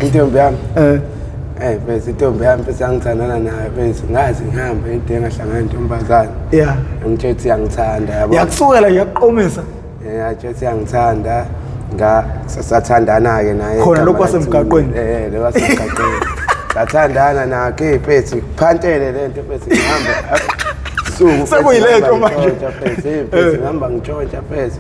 Intombi yami. Eh. Eh mfethu, intombi yami mfethu, angithandana nayo mfethu, ngazi ngihamba into engahlangana nentombazane. Ngitshela ukuthi iyangithanda, yabo. Yakusukela yakuqomisa. Eh, atshela ukuthi iyangithanda, nga sathandana-ke naye. Khona lokhu kwasemgaqweni? Eh, lokhu kwasemgaqweni. Sathandana nakhe mfethu, phantele lento mfethu, ngihamba suku. Sekuyilento manje. Mfethu, hey mfethu, ngihamba ngitshontsha mfethu.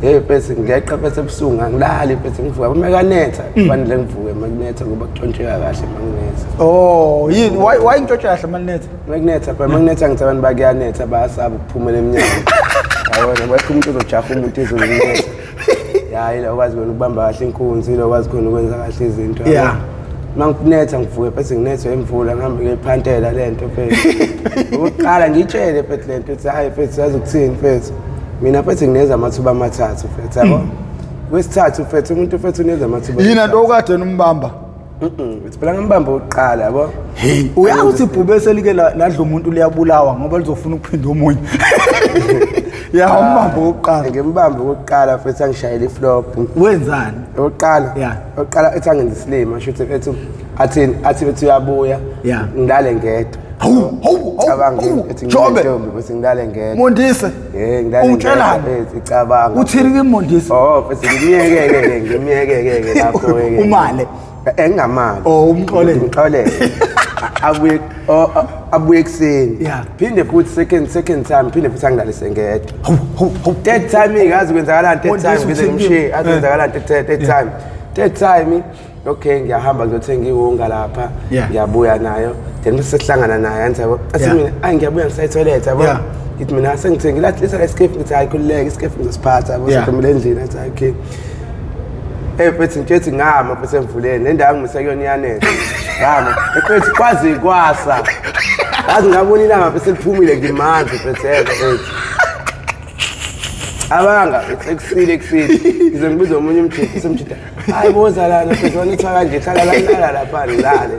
Hey mfethu, ngiyeqa mfethu ebusuku, angilali mfethu, ngivuka uma kanetha, kufanele ngivuke uma kunetha ngoba kutshontsheka kahle uma kunetha. Oh, yini why ngitshontsha kahle manetha? Uma kunetha phela, uma kunetha ngithi abantu bakuyanetha, bayasaba ukuphumela emnyango. Yabona, kwekho umuntu ozojaha umuntu izulu linetha. Ya, yila ukwazi khona ukubamba kahle inkunzi, yila ukwazi khona ukwenza kahle izinto. Uma ngikunetha ngivuke mfethu, nginethwe imvula, ngihambe ngiyoyiphantela le nto mfethu. Okokuqala ngiyitshele mfethu le nto ukuthi hhayi mfethu, yazi ukuthini mfethu. Mina mfethu ngineza amathuba amathathu mfethu, yabo. Kwesithathu mfethu, umuntu mfethu uneza amathuba. Yini nto okade nombamba? Uthi phela ngambamba okokuqala, yabo. Hey, uyazi ukuthi ibhubesi elike ladla umuntu liyabulawa ngoba lizofuna ukuphinda omunye. Ya, umbambo wokuqala. Ngimbambe okokuqala mfethu, angishayela iflop. Wenzani? Okokuqala. Okokuqala ethi angenza isilima, sho ukuthi ethi athi ethi uyabuya. Ngilale ngedwa. Hawu, hawu, hawu. Cabanga ethi Jobe. nginentombi bese ngilale ngedwa. Mondise. Eh, ngilale ngedwa. Ungitshelani? Ethi cabanga. Uthini kimi Mondise? Oh, mfethu ngimyekeke ngimyekeke lapho ke. Umale. Engingamali. Oh, umxolele. Ngixolele. Abuye, oh, abuye ekuseni. Phinde futhi second time, phinde futhi angilalise ngedwa. Hawu, hawu, hawu. Third time ikazi kwenzakalani third Mondise time, ngize uthini ngimshiye, kimi? azi kwenzakalani third time. Third time, okay, ngiyahamba ngiyothenga iwunga lapha. Ngiyabuya nayo. Then bese sihlangana naye, angithi yabo. Athi mina, ayi ngiyabuya ngisaya toilet, yabo. Ngithi mina sengithengile, athi letha le skefu, ngithi hayi khululeka, iskefu ngizosiphatha, yabo. Siphumile endlini, athi hayi okay. Eh mfethu, ngitshethi ngama mfethu emvuleni, le ndawo engimisa kuyona iyanetha. Ngama. Mfethu kwaze kwasa. Yazi ngabona ilanga mfethu seliphumile, ngimanzi mfethu, yebo mfethu. Abanga ekusile ekusile. Ngize ngibize omunye umjita, semjita. Hayi boza lana mfethu, wanitha kanje, hlala la, lala lapha ngilale.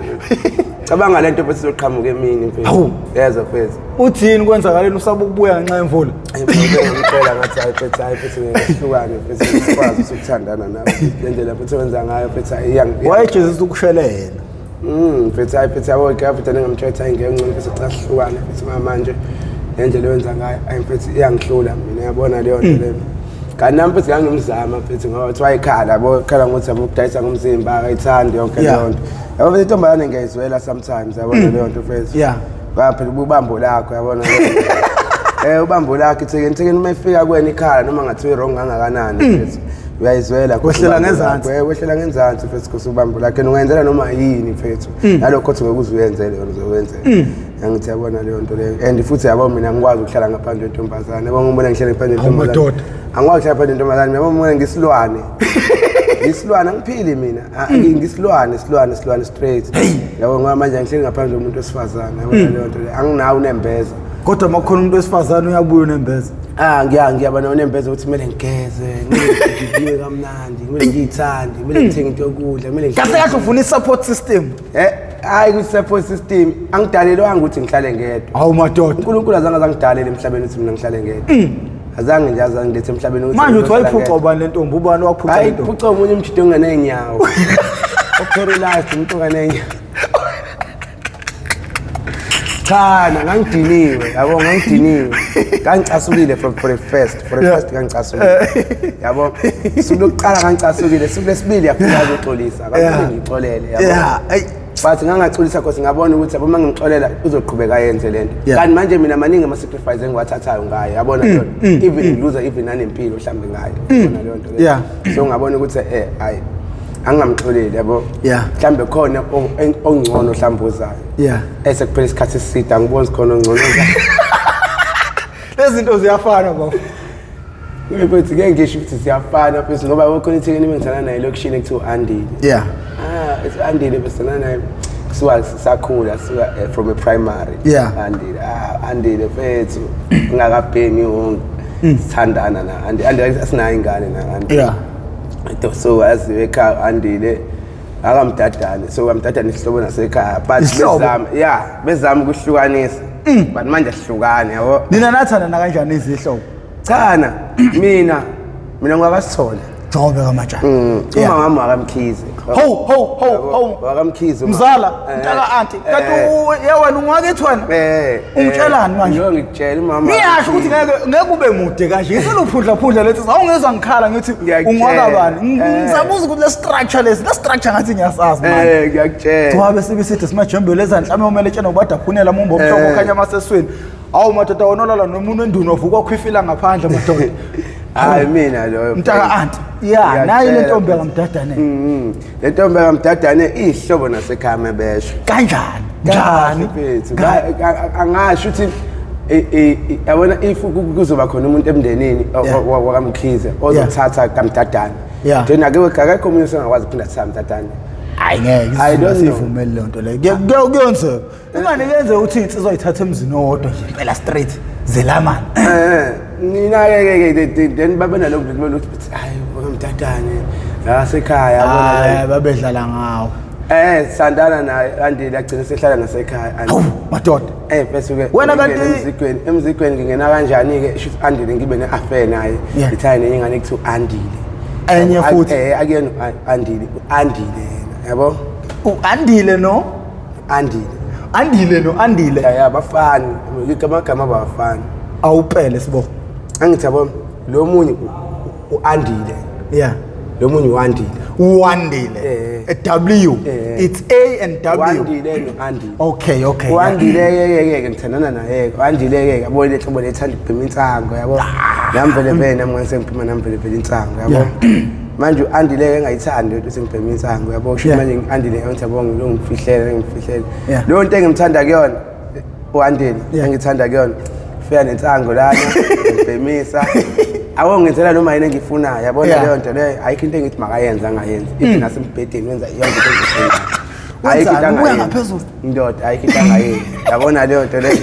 Cabanga lento mfethu izoqhamuka emini mfethu. Hawu. Yezwa mfethu. Uthini kwenzakaleni usaba ukubuya ngenxa yemvula? Hayi, ngicela ngathi hayi mfethu, hayi mfethu ngiyahlukana mfethu, sikwazi ukuthandana nawe. Le ndlela mfethu wenza ngayo mfethu, hayi, Wayejezisa ukushele yena. Mfethu, hayi mfethu, yabo, ke mfethu ngingamtshela hayi ngeke ngcono mfethu cha sihlukane mfethu manje. Le ndlela owenza ngayo, hayi mfethu iyangihlula mina, yabona leyo nto leyo. Kanti nami mfethu ngangimzama mfethu ngoba kuthiwa ayikhala, yabo, khala ngokuthi yabo ukudayisa ngomzimba akayithandi yonke leyo nto. Yabo mfethu intombazane ngiyayizwela sometimes, yabona leyo nto mfethu. Ngoba phela ubambo lakho, yabona leyo nto. Ubambo lakho ithekeni, ithekeni uma ifika kuwena ikhala noma ngathiwa i-wrong kangakanani mfethu. Uyayizwela khosi Wehlela ubambo ngezansi. lakho. Wehlela ngenzansi mfethu khosi ubambo lakho. And ungayenzela noma yini mfethu. Nalokho othi ngeke uze uyenzele yona uzokwenzela. Angithi yabona leyo nto leyo. And futhi yabo mina angikwazi ukuhlala ngaphandle kwentombazane. Yabo ngibona ngihlala ngaphandle Hawu, kwentombazane. madoda. Angikwazi ukuhlala ngaphandle kwentombazane. Yabo ngibona ngisilwane. Ngisilwane, angiphili mina. Ngisilwane, silwane, silwane straight. Yabo ngoba manje angihleli ngaphandle komuntu wesifazane. Yabona leyo nto leyo. Anginawo unembeza. Kodwa uma kukhona umuntu wesifazane uyabuya unembeza. Ngiyaba nonembeza ukuthi kumele ngigeze, kumele ngivuke kamnandi, kumele ngiyithande, kumele ngithenge into yokudla, kumele Kahle kahle ufuna i-support system. Hayi ku-support system, angidalelwanga ukuthi ngihlale ngedwa. Hawu madoda. uNkulunkulu azange azangidalele emhlabeni ukuthi mina ngihlale ngedwa. Azange nje azangilethe emhlabeni ukuthi Manje uthi ngizohlala wayiphuca ngedwa. ubani le ntombi? Ubani owakuphuca Hayi, le ntombi? iphuca omunye umjito ongenenyawo. Oparalyzed umuntu ongenenyawo. Cha, na ngangidiniwe, yabo, ngangidiniwe. Ngangicasukile from for the first, for the first ngangicasukile. Yabo, usuku lokuqala ngangicasukile, usuku lesibili yafika ukuxolisa, ngathi ngixolele, yabo. Ayi. But ngangaxolisa because ngabona ukuthi yabo uma ngimxolela uzoqhubeka ayenze lento. Kanti manje mina maningi ama sacrifice engiwathathayo ngaye, yabona leyo nto. Even ngiluza even nanempilo mhlambe ngaye, yabona leyo nto leyo. So ngabona ukuthi hayi angingamxoleli, yabo. Mhlambe khona ongcono mhlambe ozayo. Ese kuphela isikhathi eside angiboni khona ongcono ozayo. Lezi zinto ziyafana bafo. Mfethu ngeke ngisho ukuthi ziyafana mfethu ngoba khona ithekeni engithanda naye elokishini ekuthiwa Andile. It's Andile besithanda naye kusuka sakhula suka from a primary. Andile. Andile mfethu ngingakabhemi wonke. Sithandana na Andile. Andile asinayo ingane na Andile. So aziwe ekhaya Andile akamdadane. So amdadane isihlobo nasekhaya. But Isihlobo? bezama, yeah, bezama ukuhlukanisa. But manje asihlukane, yabo. Nina nathandana kanjani izihlobo? Cha na, mina ngwakasithole. Jobe kaMatshana. Uma wami wakamkhize. Ho ho ho ho. Wakamkhize. Mzala, mntaka anti. Kanti ya wena ungakithi wena? Ungitshelani manje? Ngeke ngikutshele mama. Ngiyasho ukuthi ngeke ngeke ube mude kanje. Ngiseluphudla phudla lethi awungezwa ngikhala ngithi ungwaka bani. Ngisabuza ukuthi le structure lesi, le structure ngathi ngiyasazi manje. Ngiyakutshela. Gcwabe sibisithi simajembe lezanhlame omele tshena ubadaphunela mumbo omhlophe okhanya amasesweni. Awu madoda wona olala nomuntu endunu wavuka khwifila ngaphandle madoda. Hayi mina loyo. Mntaka anti. Ya, nayi le ntombi yakamdadane. Le ntombi yakamdadane ihlobo nasekhaya mebesho. Kanjani? Njani? Angasho ukuthi yabona if kuzoba khona umuntu emndenini wakamkhize ozothatha kamdadane. Nje akekho omunye osengakwazi ukuphinda athathe kamdadane. Hayi ngeke sivumele le nto leyo. Kuyenzeka. Ingane yenze uthi insizwa ithatha emzini owodwa nje impela straight zelamana. Nina ke ke then babe nalokho kumele ukuthi hayi wakamdadane ngasekhaya yabona babedlala ngawo. Sandana naye Andile agcina sehlala ngasekhaya. Hawu madoda. Bese ke wena kanti emzikweni ngingena kanjani ke shuthi Andile ngibe ne-affair naye. Ngithaya nenye ingane kuthiwa Andile. Enye futhi akuyena Andile, uAndile yena, yabo? uAndile no? Andile. Andile no Andile. Ya bafani, amagama abafani. Awupele sibo. Angithi yabo lo munye uAndile. Yeah. Lo munye uAndile. Uwandile. A W. It's A and W. Uwandile no Andile. Okay, okay. Uwandile ke ngithandana naye. Uwandile ke yabo le hlobo lethanda ukubhema insango yabo. Nami vele vele nami ngase ngiphuma nami vele vele insango yabo. Manje uAndile ke engayithandi ukuthi ngibhema insango yabo. Kusho manje Andile ngithi yabo ngilongifihlela ngifihlela. Leyo nto engimthanda kuyona uAndile engithanda kuyona. Fika nensango lana ngibhemisa. Awongenzela noma yini engifunayo yabona leyo nto leyo ayikho into engithi makayenze angayenzi. Even nasembhedeni wenza yonke into engifunayo. Ayikho into angayenzi. Ngaphezulu. Indoda ayikho into angayenzi. Yabona leyo nto leyo.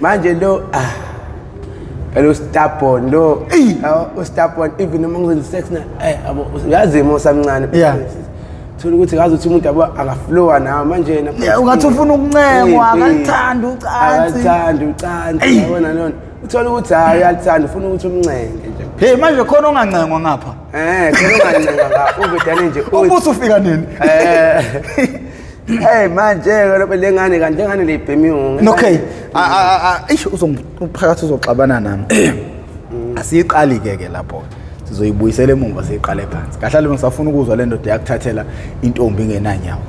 Manje lo lo stubborn lo u stubborn even noma ngizenza sex na yabo uyazi mo samncane. Thola ukuthi ngazi ukuthi umuntu yabo angaflowa nawe manje yena ungathi ufuna ukuncengwa akalithanda ucansi. Akalithanda ucansi yabona leyo. Uthola ukuthi hayi uyalithanda ufuna ukuthi umncenge nje. Hey manje khona ongancengwa ngapha. Khona ongancengwa ngapha uvedane nje ubuso ufika nini? Hey manje ke lengane kanti lengane leyibhemiwe. Okay. Eish uzophakathi uzoxabana nami. Asiyiqali ke ke lapho. Sizoyibuyisela emuva siyiqale phansi. Kahlale ngisafuna ukuzwa le ndoda yakuthathela intombi ingenanyawo.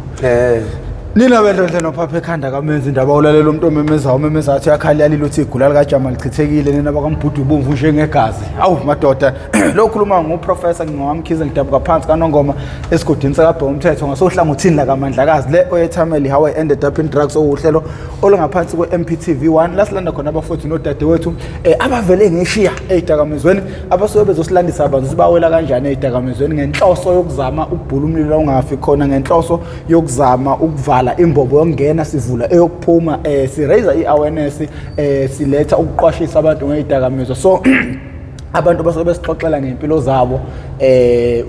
Nina bendlondle nophapha ekhanda kamenzi indaba ulalela umuntu omemezayo umemezayo athi uyakhala yalile uthi igula likajama lichithekile nina bakambhudu ubomvu njengegazi. Awu madoda lo khuluma nguprofessor ngingowamkhize ngidabuka phansi kaNongoma esigodini sakabhe umthetho ngasohlangothini lakamandlakazi le oyethameli how I ended up in drugs owuhlelo olungaphansi kwe-MPTV1 la silanda khona abafowethu nodadewethu abavele ngeshiya ey'dakamizweni abasuke bezosilandisa abantu sibawela kanjani ey'dakamizweni ngenhloso yokuzama ukubhula umlilo ungafi khona ngenhloso yokuzama ukuvala imbobo yokungena sivula eyokuphuma si raise i-awareness siletha ukuqwashisa abantu ngey'dakamizwa. So abantu basuke besixoxela ngey'mpilo zabo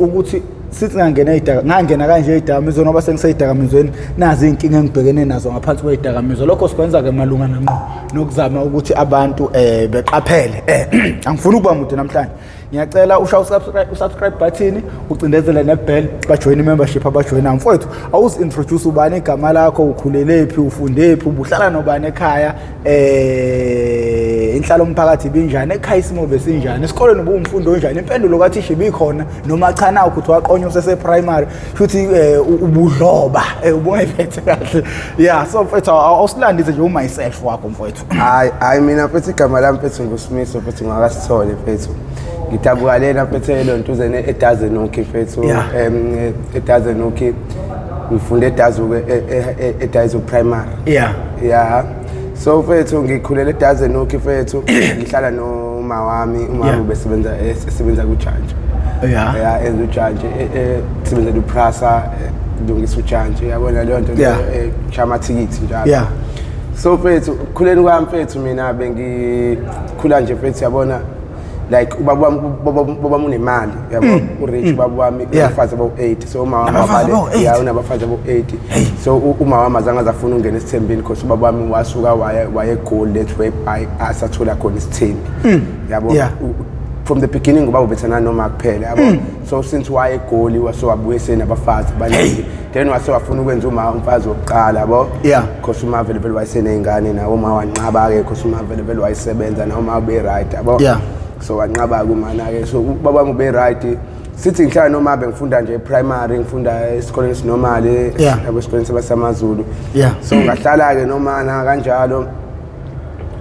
ukuthi sithi ngangena ngangena kanje ey'dakamizweni ngoba sengisey'dakamizweni nazi iy'nkinga engibhekene nazo ngaphansi kwey'dakamizwa. Lokho sikwenza-ke malunga nangqo nokuzama ukuthi abantu beqaphele. Angifuni ukuba mude namhlanje. Ngiyacela ushaye usubscribe button ucindezele nebell bajoin membership abajoyina. Mfowethu awuzi introduce ubani igama lakho, ukhulelephi, ufundephi, ubuhlala nobani ekhaya, inhlalo umphakathi ibinjani, ekhaya isimo besinjani, esikoleni ubuwumfundi onjani, impendulo kathisha ibikhona noma cha na ukuthi waqonywa usese primary futhi ubudloba ubungayiphethe kahle. Yeah, so mfowethu awusilandise nje umyself wakho mfowethu. Hayi mina mfethu igama lami mfethu nguSimiso mfethu ngakasithole mfethu. Ngidabuka lena mfethu elontuzene eDazenokhi mfethu eDazenokhi ngifunde eDazuke eDazu primary. Yeah. Yeah. So mfethu ngikhulele eDazenokhi mfethu ngihlala noma wami, uma wami besebenza esebenza kujantshi. Yeah. Yeah, enza ujantshi sebenza kuPrasa lungisa ujantshi yabona leyo nto chama thikithi njalo. Yeah. So mfethu khuleni kwami mfethu mina bengikhula nje mfethu yabona like ubaba wami ubaba unemali yabo urich ubaba wami unabafazi abawu-8 so uma wami wabale ya unabafazi abawu-8 so uma wami azange azafuna ukungena esithembini because ubaba wami wasuka waya eGoli lethu whereby asathola khona isithembi yabo. From the beginning ubaba ubethana noma kuphela, yabo. So since waye eGoli, wase wabuye senabafazi abaningi, then wase wafuna ukwenza uma umfazi wokuqala, yabo. Because uma vele vele wayeseney'ngane nawo, uma wanqaba-ke, because uma vele vele wayesebenza nawo, uma ube-right, yabo. So wanqaba-ke umana-ke, so ubaba wami ube-right. Sithi ngihlala noma bengifunda nje primary, ngifunda esikoleni esinormal, yabo, esikoleni sabasamazulu. So ngahlala-ke nomana kanjalo.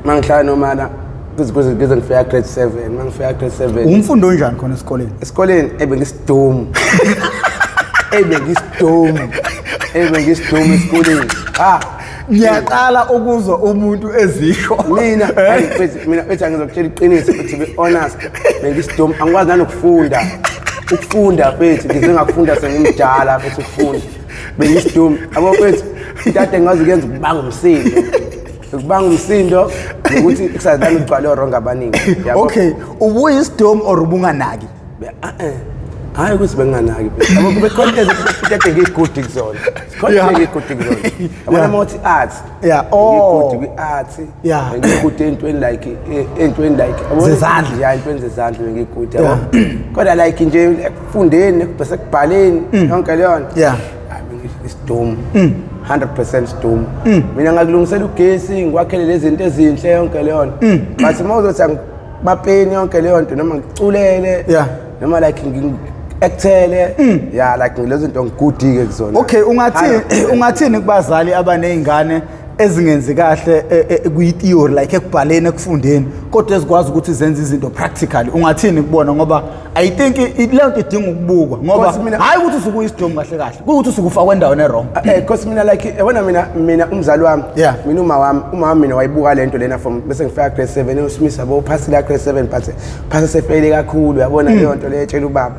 Uma ngihlala nomana kuze ngifika grade 7, uma ngifika grade 7. Umfundo onjani khona esikoleni? Esikoleni ebengisidumu, ebengisidumu, ebengisidumu esikoleni, ah. Ngiyaqala ukuzwa umuntu ezisho. Mina, hayi mfethu, mina mfethu, angizokutshela iqiniso, to be honest, bengisidumu, angikwazi nanokufunda. Ukufunda mfethu ngize ngakufunda sengimdala mfethu. Ukufunda bengisidumu, yabo mfethu. Into ade ngikwazi ukuyenza ukubanga umsindo, ukubanga umsindo nokuthi kusazana ugcwale o-wrong abaningi, yabo. Okay, ubuyisidomu or ubunganaki? Ah, eh. Hhayi ukuthi benginganaki phela. Yabo, kube khona into ade ngiyi-good kuzona. Khona into engiyi-good kuzona. Yabona uma uthi arts. Oh. Ngiyi-good kwi-arts. Yeah. Ngiyi-good entweni like entweni like, yabona? Zezandla. Yeah, entweni zezandla bengiyi-good, yabo. Kodwa like nje ekufundeni, ekubhaleni, yonke leyo nto. Hayi, bengisidumu. 100% sidumu. Mina ngakulungisela ugesi, ngikwakhele lezi zinto ezinhle, yonke leyo nto. But uma uzothi angibapeni yonke leyo nto, noma ngiculele, noma like ngi-actele, yeah, like lezo zinto ngi-good-ke kuzona. Okay, ungathini, ungathini kubazali abaney'ngane ezingenzi kahle kwi-theory, like ekubhaleni, ekufundeni, kodwa ezikwazi ukuthi zenze izinto practically? Ungathini kubona? Ngoba I think leyo nto idinga ukubukwa, ngoba Nkosi, mina- hhayi ukuthi usuke uyisidomu kahle kahle, kuyukuthi usuke ufakwe endaweni e-wrong. Cause mina like, yabona, mina umzali wami, mina uma wami mina wayibuka lento lena from bese ngifika grade 7, uSmith, yabo, uphasile grade 7, but phasa sefeyile kakhulu, yabona leyo nto leyo, etshela ubaba,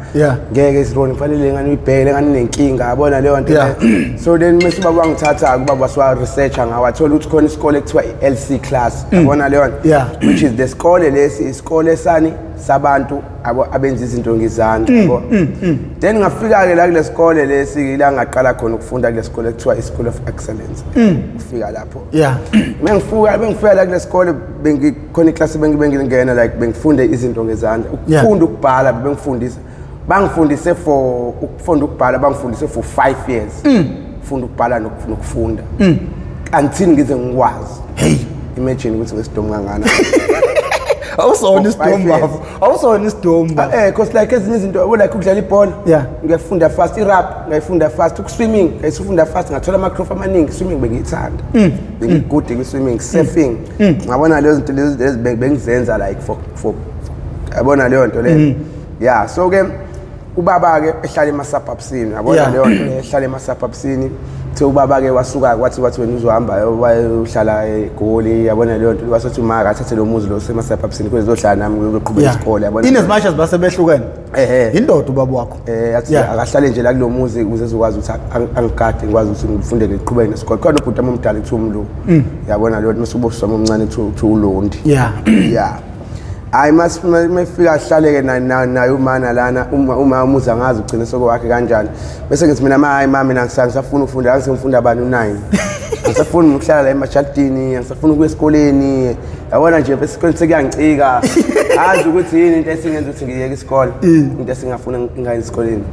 ngeke isironi, kufanele ngani uyibheke ngani inenkinga, yabona leyo nto leyo. So then mase ubaba wangithatha, ubaba wasiwa researcher, ngawathola ukuthi khona isikole ekuthiwa i-LC class, yabona leyo nto, which is the sikole lesi, isikole sani sabantu abo abenza izinto ngezandla, yabo. Then ngafika-ke la kule sikole lesi, la ngaqala khona ukufunda kule sikole ekuthiwa i-School of Excellence. Ufika lapho, bengifika la kule sikole, bengikhona iklasi bengingena, like bengifunde izinto ngezandla, ukufunda ukubhala. Bengifundisa, bangifundise for ukufunda ukubhala, bangifundise for 5 years ufunda ukubhala nokufunda until ngize ngikwazi. Hey. Imagine ukuthi ngisidomu kangana. Awusona For 5 isidomu, years. bafo, awusona isidomu, bafo. Cause like ezinye izinto, yabo, like ukudlala ibhola, ngiyafunda fast. I-rugby ngayifunda fast, uku-swimming ngayifunda fast, ngathola ama-trophy amaningi. Swimming bengiyithanda, bengi-good kwi-swimming, surfing, ngabona lezo zinto lezi bengizenza like for yabona leyo nto leyo. Yeah, so ke ubaba-ke ehlala ema-suburbsini, yabona leyo nto leyo, ehlala ema-suburbsini. Kuthe ubaba-ke wasuka, wathi wena uzohamba uhlala eGoli, yabona leyo nto. Wasethi uma akathathe lo muzi lo sema-suburbsini kuze uzohlala nami uyoqhubeka isikole, yabona. In as much as basebehlukene, Ehhe. indoda ubaba wakho. Athi akahlale nje la kulo muzi ukuze ezokwazi ukuthi angigade, ngikwazi ukuthi ngifunde, ngiqhubeke nesikole. Khona ubhuti wami omdala kuthiwa umlungu, yabona leyo nto. Mase uboswa omncane kuthiwa uLondi. Yeah, hayi, mefika ahlaleke naye umana lana, uma umuzi angazi ugcine sokwakhe kanjani. Bese ngithi mina, ma, hayi ma, mina ngisafuna ukufunda, angisengifunda bani u-9, angisafuni ukuhlala la emajardini, angisafuni ukuya esikoleni, yabona nje esikoleni sekuyangicika. Azi ukuthi yini into esingenza ukuthi ngiyeke isikole, into esingafuna ngingayi esikoleni.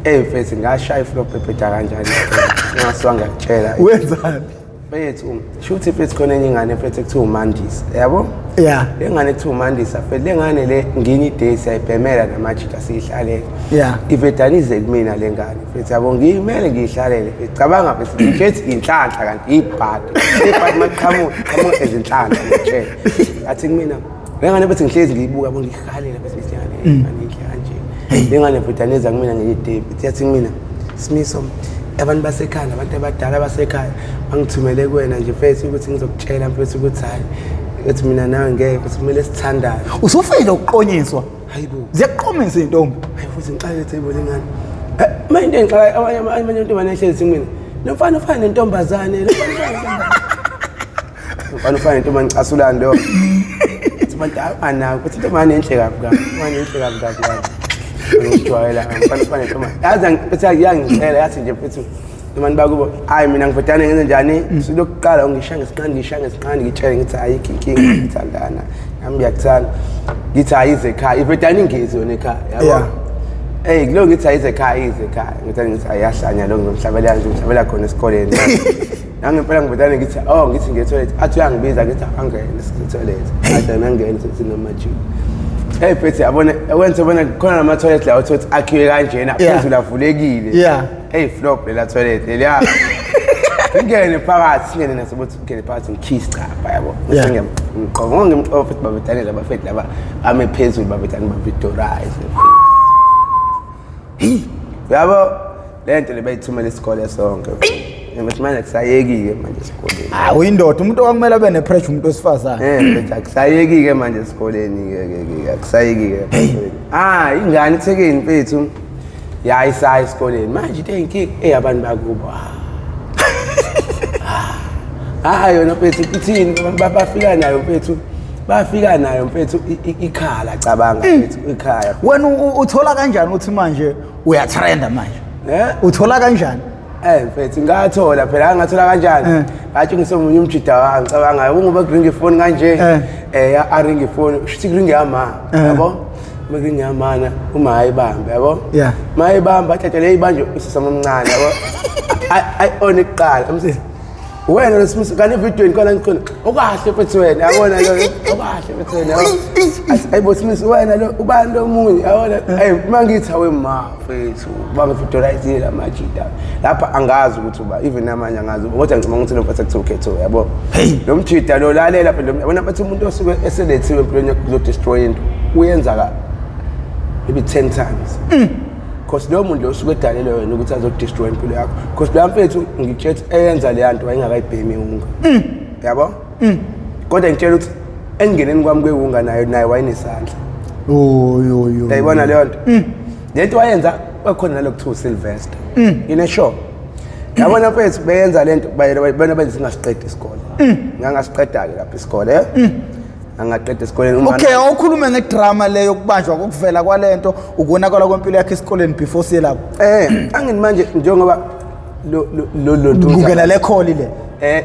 Mfethu, ngashaya i-flop ebheda kanjani, ngasuka ngiyakutshela. Wenzani? Mfethu, shuthi mfethu khona enye ingane mfethu ekuthiwa uMandisa, yabo. Le ngane ekuthiwa uMandisa mfethu, le ngane le nginye i-day siyayibhemela namajita, siyihlalele. Ivedane ize kumina le ngane mfethu, yabo, ngiyimele ngiyihlalele mfethu. Cabanga mfethu, ngitshethi inhlanhla kanti ibhadi, ibhadi maqhamuka qhamuka ezinhlanhla, ngitshela. Athi kumina le ngane mfethu, ngihlezi ngiyibuka, yabo, ngiyihalela mfethu, ngithi ngane, ngane inhle kanje le ngane mfethu. Aneza kumina ngenye i-day mfethu, yathi kumina, "Simiso, abantu basekhaya nabantu abadala basekhaya bangithumele kuwena nje mfethu ukuthi ngizokutshela mfethu ukuthi hhayi, ukuthi mina nawe ngeke mfethu, kumele sithandane." Usufile ukuqonyiswa? Hayi bo. Ziyakuqomisa iy'ntombi. Hayi futhi, ngixake ukuthi hayibo le ngane. Ma into engixaka, abanye intombazane ehlezi kumina, lo mfana ufana nentombazane, lo mfana ufana nentombazane, lo mfana ufana nentombazane, ngicasulani lo. Athi abantu anako ukuthi intombazane enhle kabi kabi, intombazane enhle kabi kabi kabi. Ngijwayela mfana ufana nentombazane, yazi mfethu yangicela, yathi nje mfethu abantu bakubo, hayi mina ngivedane ngenze njani? Suku lokuqala ngishaya ngesinqandi, ngishaya ngesinqandi, ngitshele ngithi ayikho inkinga, ngithandana. Nami ngiyakuthanda. Ngithi ayize ekhaya, ivedane ingezi yona ekhaya, yabo. Yeah. Ey, kulo ngithi ayize ekhaya, ize ekhaya. Ngithi ngithi ayahlanya lo ngizomhlabela kanje, ngimhlabela khona esikoleni. Nangempela ngibhedane ngithi oh ngithi ngiye toilet. Athi uyangibiza ngithi angene sise toilet. Athi angene sesinamajini. Hey mfethu yabona wenze bona khona nama toilet la uthi akhiwe kanjena phezulu avulekile. Hey flop lela toilet leliya. Ngene phakathi singene naso bothi ngene phakathi ngikhisi cha yabo. Ngiyamqongo ngimqofa futhi babedane laba fethu laba ame phezulu babedane bavidorise. Hey yabo lento le bayithumela isikole sonke. Ngithi manje kusayeki-ke manje esikoleni. Ah uyindoda umuntu okumele abe ne-pressure umuntu wesifazane. Eh mfethu akusayeki-ke manje esikoleni-ke ke ke akusayeki-ke. Ah ingane ithekeni mfethu. Ya isaya esikoleni manje into eyinkinga eyabantu bakubo. Ah yona mfethu ithini bafika nayo mfethu. Bafika nayo mfethu ikhala cabanga mfethu ikhaya. Wena uthola kanjani ukuthi manje uyatrenda manje? Eh? Uthola kanjani? Eh mfethu ngathola phela ngathola kanjani? Ngathi ngisomunye umjida wami ngicabanga ungoba kuringa ifoni kanje eh aringa ifoni shuthi kuringa yama yabo uma kuringa yamana uma ayibambe yabo mayibamba athathe le ibanje usisama omncane yabo ay on iqala amsithi wena lesimisi kanti evidweni khona ngikhona okahle mfethu wena yabona lo okahle mfethu wena ayibo simisi wena lo ubani lo munye yabona ayi uma ngithi awe ma mfethu bangividolayizile la majida lapha angazi ukuthi uba even namanye angazi kodwa ngicabanga ukuthi lo mfethu kuthiwa ukhetho yabo lo mjida lo lalela phela yabona bathi umuntu osuke eselethiwe empilweni yakho kuzodestroy into uyenza ka maybe 10 times because loyo muntu lo usuke edalelwe wena ukuthi azodestroy impilo yakho because loya mfethu ngitshela ukuthi eyenza leya nto wayengakayibhemi iwunga yabo kodwa ngitshela ukuthi engeneni kwami kwewunga nayo naye wayenesandla uyayibona leyo nto le nto wayenza kwakhona nalo kuthiwa uSylvester ine sure yabona mfethu beyenza le nto bona benza singasiqedi isikole ngangasiqeda-ke lapho isikole angaqeda esikoleni uma Okay, awukhulume ngedrama leyo yokubanjwa kokuvela kwalento ukonakala kwempilo yakhe esikoleni before siye lapho. Angini manje njengoba lo lo lo lo Kungena le call le.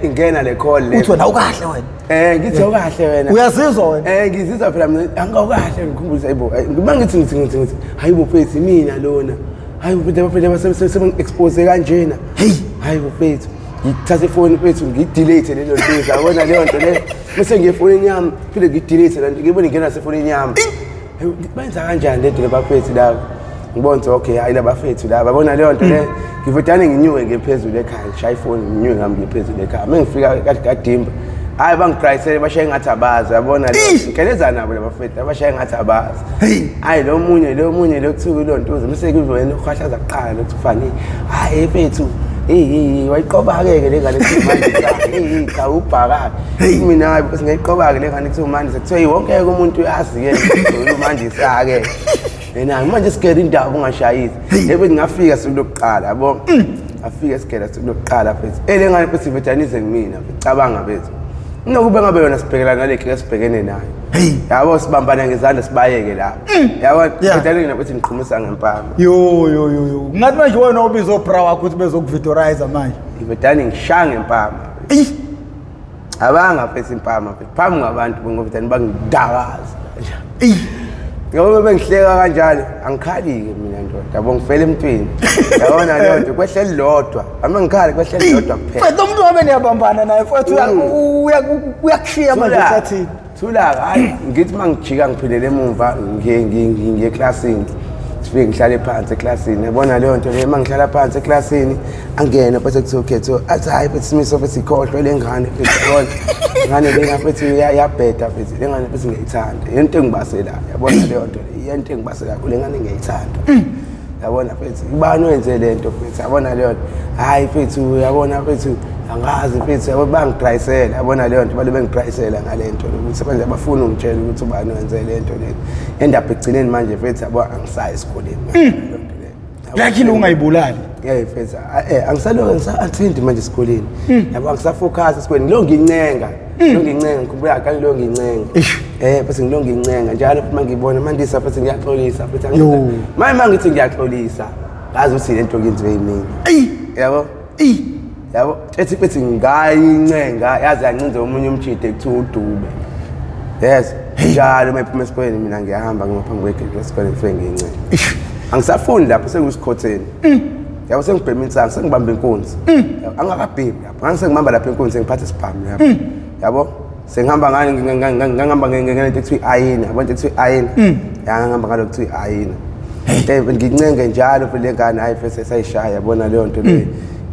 Ingena le call le. Uthi wena awukahle wena. Ngithi awukahle wena. Uyazizwa wena? Ngizizwa phela mina angawukahle ngikhumbuza hayibo. Uma ngithi ngithi ngithi ngithi hayibo mfethu mina lona. Hayibo mfethu abafethu sebengi-expose kanjena. Hey, hayibo mfethu. Ngithathe ifoni mfethu ngidelete lelo nto yabona leyo nto le bese ngiye efonini yami phinde ngidelete le nto ngibone ngena nasefonini yami benza kanjani le nto labafethu laba ngibona ukuthi okay hayi labafethu laba yabona leyo nto le ngivedane nginyuke ngiye phezulu ekhaya ngishaye ifoni nginyuke ngami ngiye phezulu ekhaya uma ngifika kade kadimba hhayi bangidrayisele bashaye ngathi abazi yabona ngikeleza nabo labafethu abashaye ngathi abazi hhayi lo munye lo munye lo kuthiwa kuleyo nto uze mese kuvena uhahlaza kuqala lokuthi kufani hhayi mfethu hey wayiqoba-ke ke le ngane kuthiwa uMandisa hey cha ubhaka-ke mina hayi singayiqoba-ke le ngane kuthiwa uMandisa kuthiwa wonke-ke umuntu uyazi-ke uMandisa-ke yena manje sigele indaba ungashayisi yebo ngingafika suku lokuqala yabo afike sigele suku lokuqala mfethu ele ngane mfethu ivedanize kumina cabanga mfethu nokube ngabe yona sibhekelana nale nkinga esibhekene nayo yabo sibambana ngezandla sibayeke lapho yabo vedane mina futhi ngiqhumisa ngempama yo yo yo yo ngathi manje wena obiza obra wakho ukuthi bezokuvidorize manje ivedane ngishaya ngempama abanga mfethu impama mfethu phambi kwabantu ngovedane bangidakaza ngoba bengihleka kanjalo angikhali-ke mina ndoda yabo ngifela emntwini yabona leyo nto kwehle elilodwa ama ngikhali kwehle elilodwa kuphela mfethu umuntu wabe niyabambana naye mfethu uyakushiya manje usathini thula hayi ngithi uma ngijika ngiphindele emumva ngiye eklasini sifike ngihlale phansi eklasini yabona leyo nto leyo uma ngihlala phansi eklasini angene bese kuthiwa ukhetho athi hhayi futhi simiso futhi ikhohlwe le ngane futhi yabona ngane lena futhi iyabheda futhi le ngane futhi ngiyayithanda yento engibaselayo yabona leyo nto le yento engibaselayo kule ngane ngiyayithanda yabona futhi ubani wenze le nto futhi yabona leyo nto hhayi futhi uyabona futhi angazi futhi yabo bangidrayisela yabona leyo nto bale bengidrayisela ngale nto ukuthi manje abafuni ungitshela ukuthi ubani wenze le nto le endapha ekugcineni manje futhi yabo angisayi esikoleni manje leyo nto leyo lakini ungayibulali mfethu angisaloke ngisa-attend manje esikoleni yabo angisafocus esikoleni ngilo ngincenga lo ngincenga ngikhumbula kanye lo ngincenga bese ngilo ngincenga njalo futhi mangibona mandisa futhi ngiyaxolisa futhi manje mangithi ngiyaxolisa ngazi ukuthi lento ngenziwe yimina yabo yabo ethi futhi ngayincenga yaze yancinza omunye umjide kuthiwa uDube Yes, njalo uma iphuma esikoleni mina ngiyahamba ngima phambi kwegate lesikole ngifike ngiyincele. Angisafundi lapho, sengisikhotheni. Yabo, sengibhema insangu, sengibamba inkunzi. Yabo, angakabhemi lapho. Ngangisengibamba lapho inkunzi, sengiphatha isibhamu lapho. Yabo, sengihamba ngani, ngangihamba ngento ekuthiwa i-ayina, yabo, into ekuthiwa i-ayina. Ya, ngangihamba ngalo kuthiwa i-ayina. Eh, ngincenge njalo phela le ngane, hayi mfethu, esayishaya, yabona leyo nto leyo.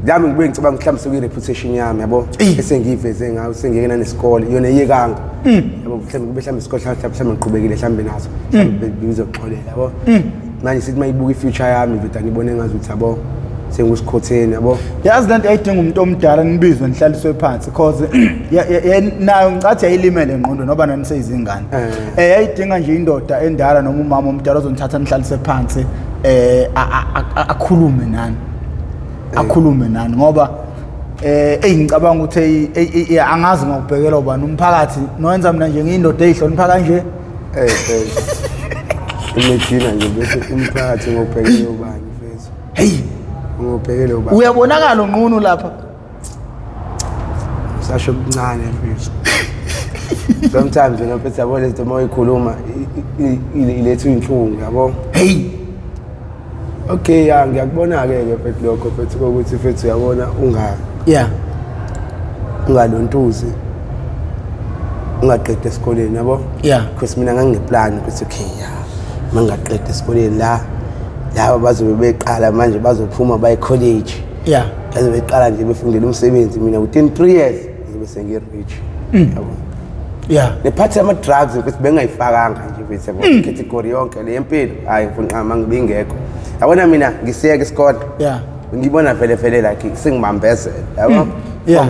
Nami ngibuye ngicabanga mhlawumbe sekuyi-reputation yami, yabo, esengiyiveze ngayo, sengiyeke nanesikole, yona iyekanga. Yabo, mhlawumbe kube mhlawumbe isikole mhlawumbe ngiqhubekile mhlawumbe naso mhlawumbe bizoxolela, yabo. Manje sithi mayibuka i-future yami vele ngibone ngazi ukuthi, yabo, sengusikhotheni, yabo. Yazi lento yayidinga umuntu omdala, nibizwe, nihlaliswe phansi, cause nayo ngicathi yayilimele engqondo noba naniseyizingane. Yayidinga nje indoda endala noma umama omdala ozonithatha nihlalise phansi, akhulume nani, akhulume nani, ngoba eyi, ngicabanga ukuthi eyi, angazi ngokubhekela ubani umphakathi nowenza mina nje ngiyindoda eyihlonipha kanje. Eh, mfethu. Imagine nje bese umphakathi ngobhekele ubani, mfethu. Hey. Ngobhekele ubani. Uyabonakala unqunu lapha. Sasho kuncane, mfethu. Sometimes wena mfethu, yabo, lezi uma uyikhuluma iletha inhlungu, yabo. Hey. Okay, ya, ngiyakubona ke ke mfethu lokho, mfethu, kokuthi mfethu uyabona unga ungalontuzi, ungaqeda esikoleni, yabo. Because mina ngangine-plan ukuthi okay, ya, mangaqeda esikoleni la, laba bazobe beqala manje, bazophuma baye college, bazobe beqala nje befundela umsebenzi, mina within 3 years ngizobe sengi-rich, yabo. Nephathi yama-drugs ukuthi bengayifakanga nje mfethu, yabo, category yonke le yempilo, hhayi mfuna nqama ngibingekho, yabona. Mina ngisiyeka isikole, ngibona vele vele like sengibambezela, yabo.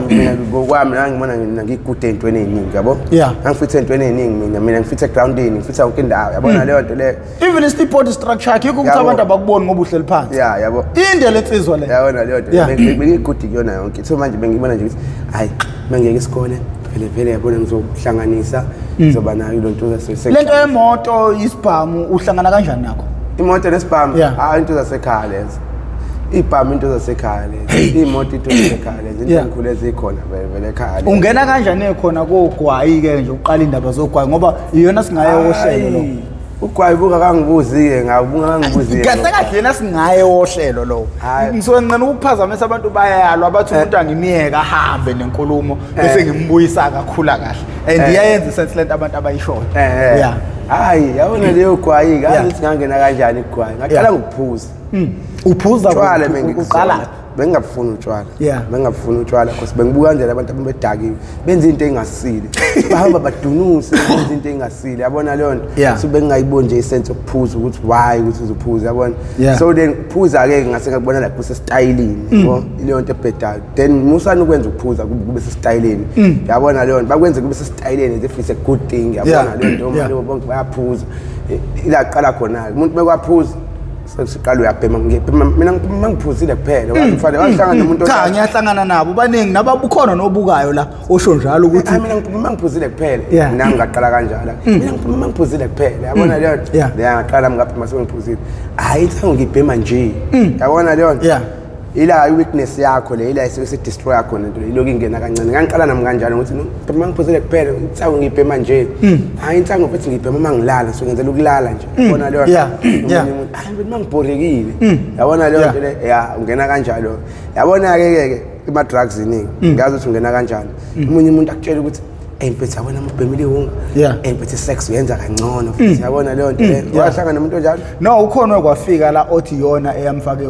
Mina ngokwami ngangibona mina ngigude ey'ntweni ey'ningi, yabo. Ngangifithe ey'ntweni ey'ningi mina, ngifithe egroundini, ngifithe yonke indawo, yabona leyo nto leyo. Even i-body structure yakho, yikho ukuthi abantu abakuboni ngoba uhleli phansi. Ya, yabo. Inde lensizwa le. Yabona leyo nto. Bengiyigudi kuyona yonke. So manje bengibona nje ukuthi hayi, mangiyeka isikole vele vele, yabona, ngizohlanganisa, ngizoba nayo ilo nto. Lento yemoto, isibhamu, uhlangana kanjani nakho? Imoto nesibhamu? Hayi, into zasekhaya lezo. Ibhamu into zasekhaya lezo, iy'moto into zasekhaya lezo, into engikhule zikhona vele vele ekhaya lezo. Ungena kanjani khona kogwayi-ke nje, uqala indaba zogwayi, ngoba iyona singaye wohlelo lo? Hayi, ugwayi bungakangibuzi-ke ngawo, bungakangibuzi-ke. Kahle kahle yena singaye wohlelo lowo. Hhayi. Ngisuke nginqena ukuphazamisa abantu, bayalwa, bathi umuntu angimiyeke ahambe nenkulumo bese ngimbuyisa kakhula kahle, and iyayenza i-sense lento abantu abayishoyo. Hayi, yabona leyo gwayi-ke, azi ukuthi ngangena kanjani igwayi. Ngaqala ngokuphuza. Uphuza utshwala. kuphi? Bengikuzona. Uqala? Bengingabufuni utshwala. Bengingabufuni utshwala because bengibuka kanjani abantu abedakiwe benza into engasile, bahamba badunuse, benza into engasile, yabona leyo nto. So bengingayiboni nje i-sense yokuphuza, ukuthi why ukuthi uzophuza, yabona. So then phuza-ke ngase ngakubona like kusesitayilini, yabo, ileyo nto ebhedayo. Then musani ukwenza ukuphuza kube sesitayilini, yabona leyo nto, bakwenze kube sesitayilini as if it's a good thing, yabona leyo nto. Manje bonke bayaphuza. Ilaqala khona-ke umuntu bekwaphuza, sekusiqala uyabhema, ngiyabhema mina, ngibhema mangiphuzile kuphela. Wafanele wahlangana nomuntu Cha, ngiyahlangana nabo baningi, nababukhona nobukayo la osho njalo ukuthi Hayi, mina ngibhema mangiphuzile kuphela. Nami ngaqala kanjalo, mina ngibhema mangiphuzile kuphela, yabona leyo nto. Le ngaqala ngabhema sengiphuzile. Hhayi, insangu ngibhema nje, yabona leyo nto. Ila i-weakness yakho le, ila isuke se-destroy khona into le, ilokhu ingena kancane. Ngangiqala nami kanjalo ukuthi no, ngibhema ngiphuzile kuphela, insangu ngibhema nje. Hhayi, insangu futhi ngibhema uma ngilala, so ngenzela ukulala nje, yabona leyo nto. Omunye umuntu, hayi mfethu, uma ngibhorekile, yabona leyo nto le. Ya, ungena kanjalo, yabona-ke ke ke ima-drugs iningi, ngiyazi ukuthi ungena kanjani. Omunye umuntu akutshela ukuthi eyi mfethu, yabona uma ubhemile iwunga, eyi mfethu, i-sex uyenza kangcono futhi, yabona leyo nto le. Wahlangana nomuntu onjalo? No, ukhona okwafika la othi yona eyamfake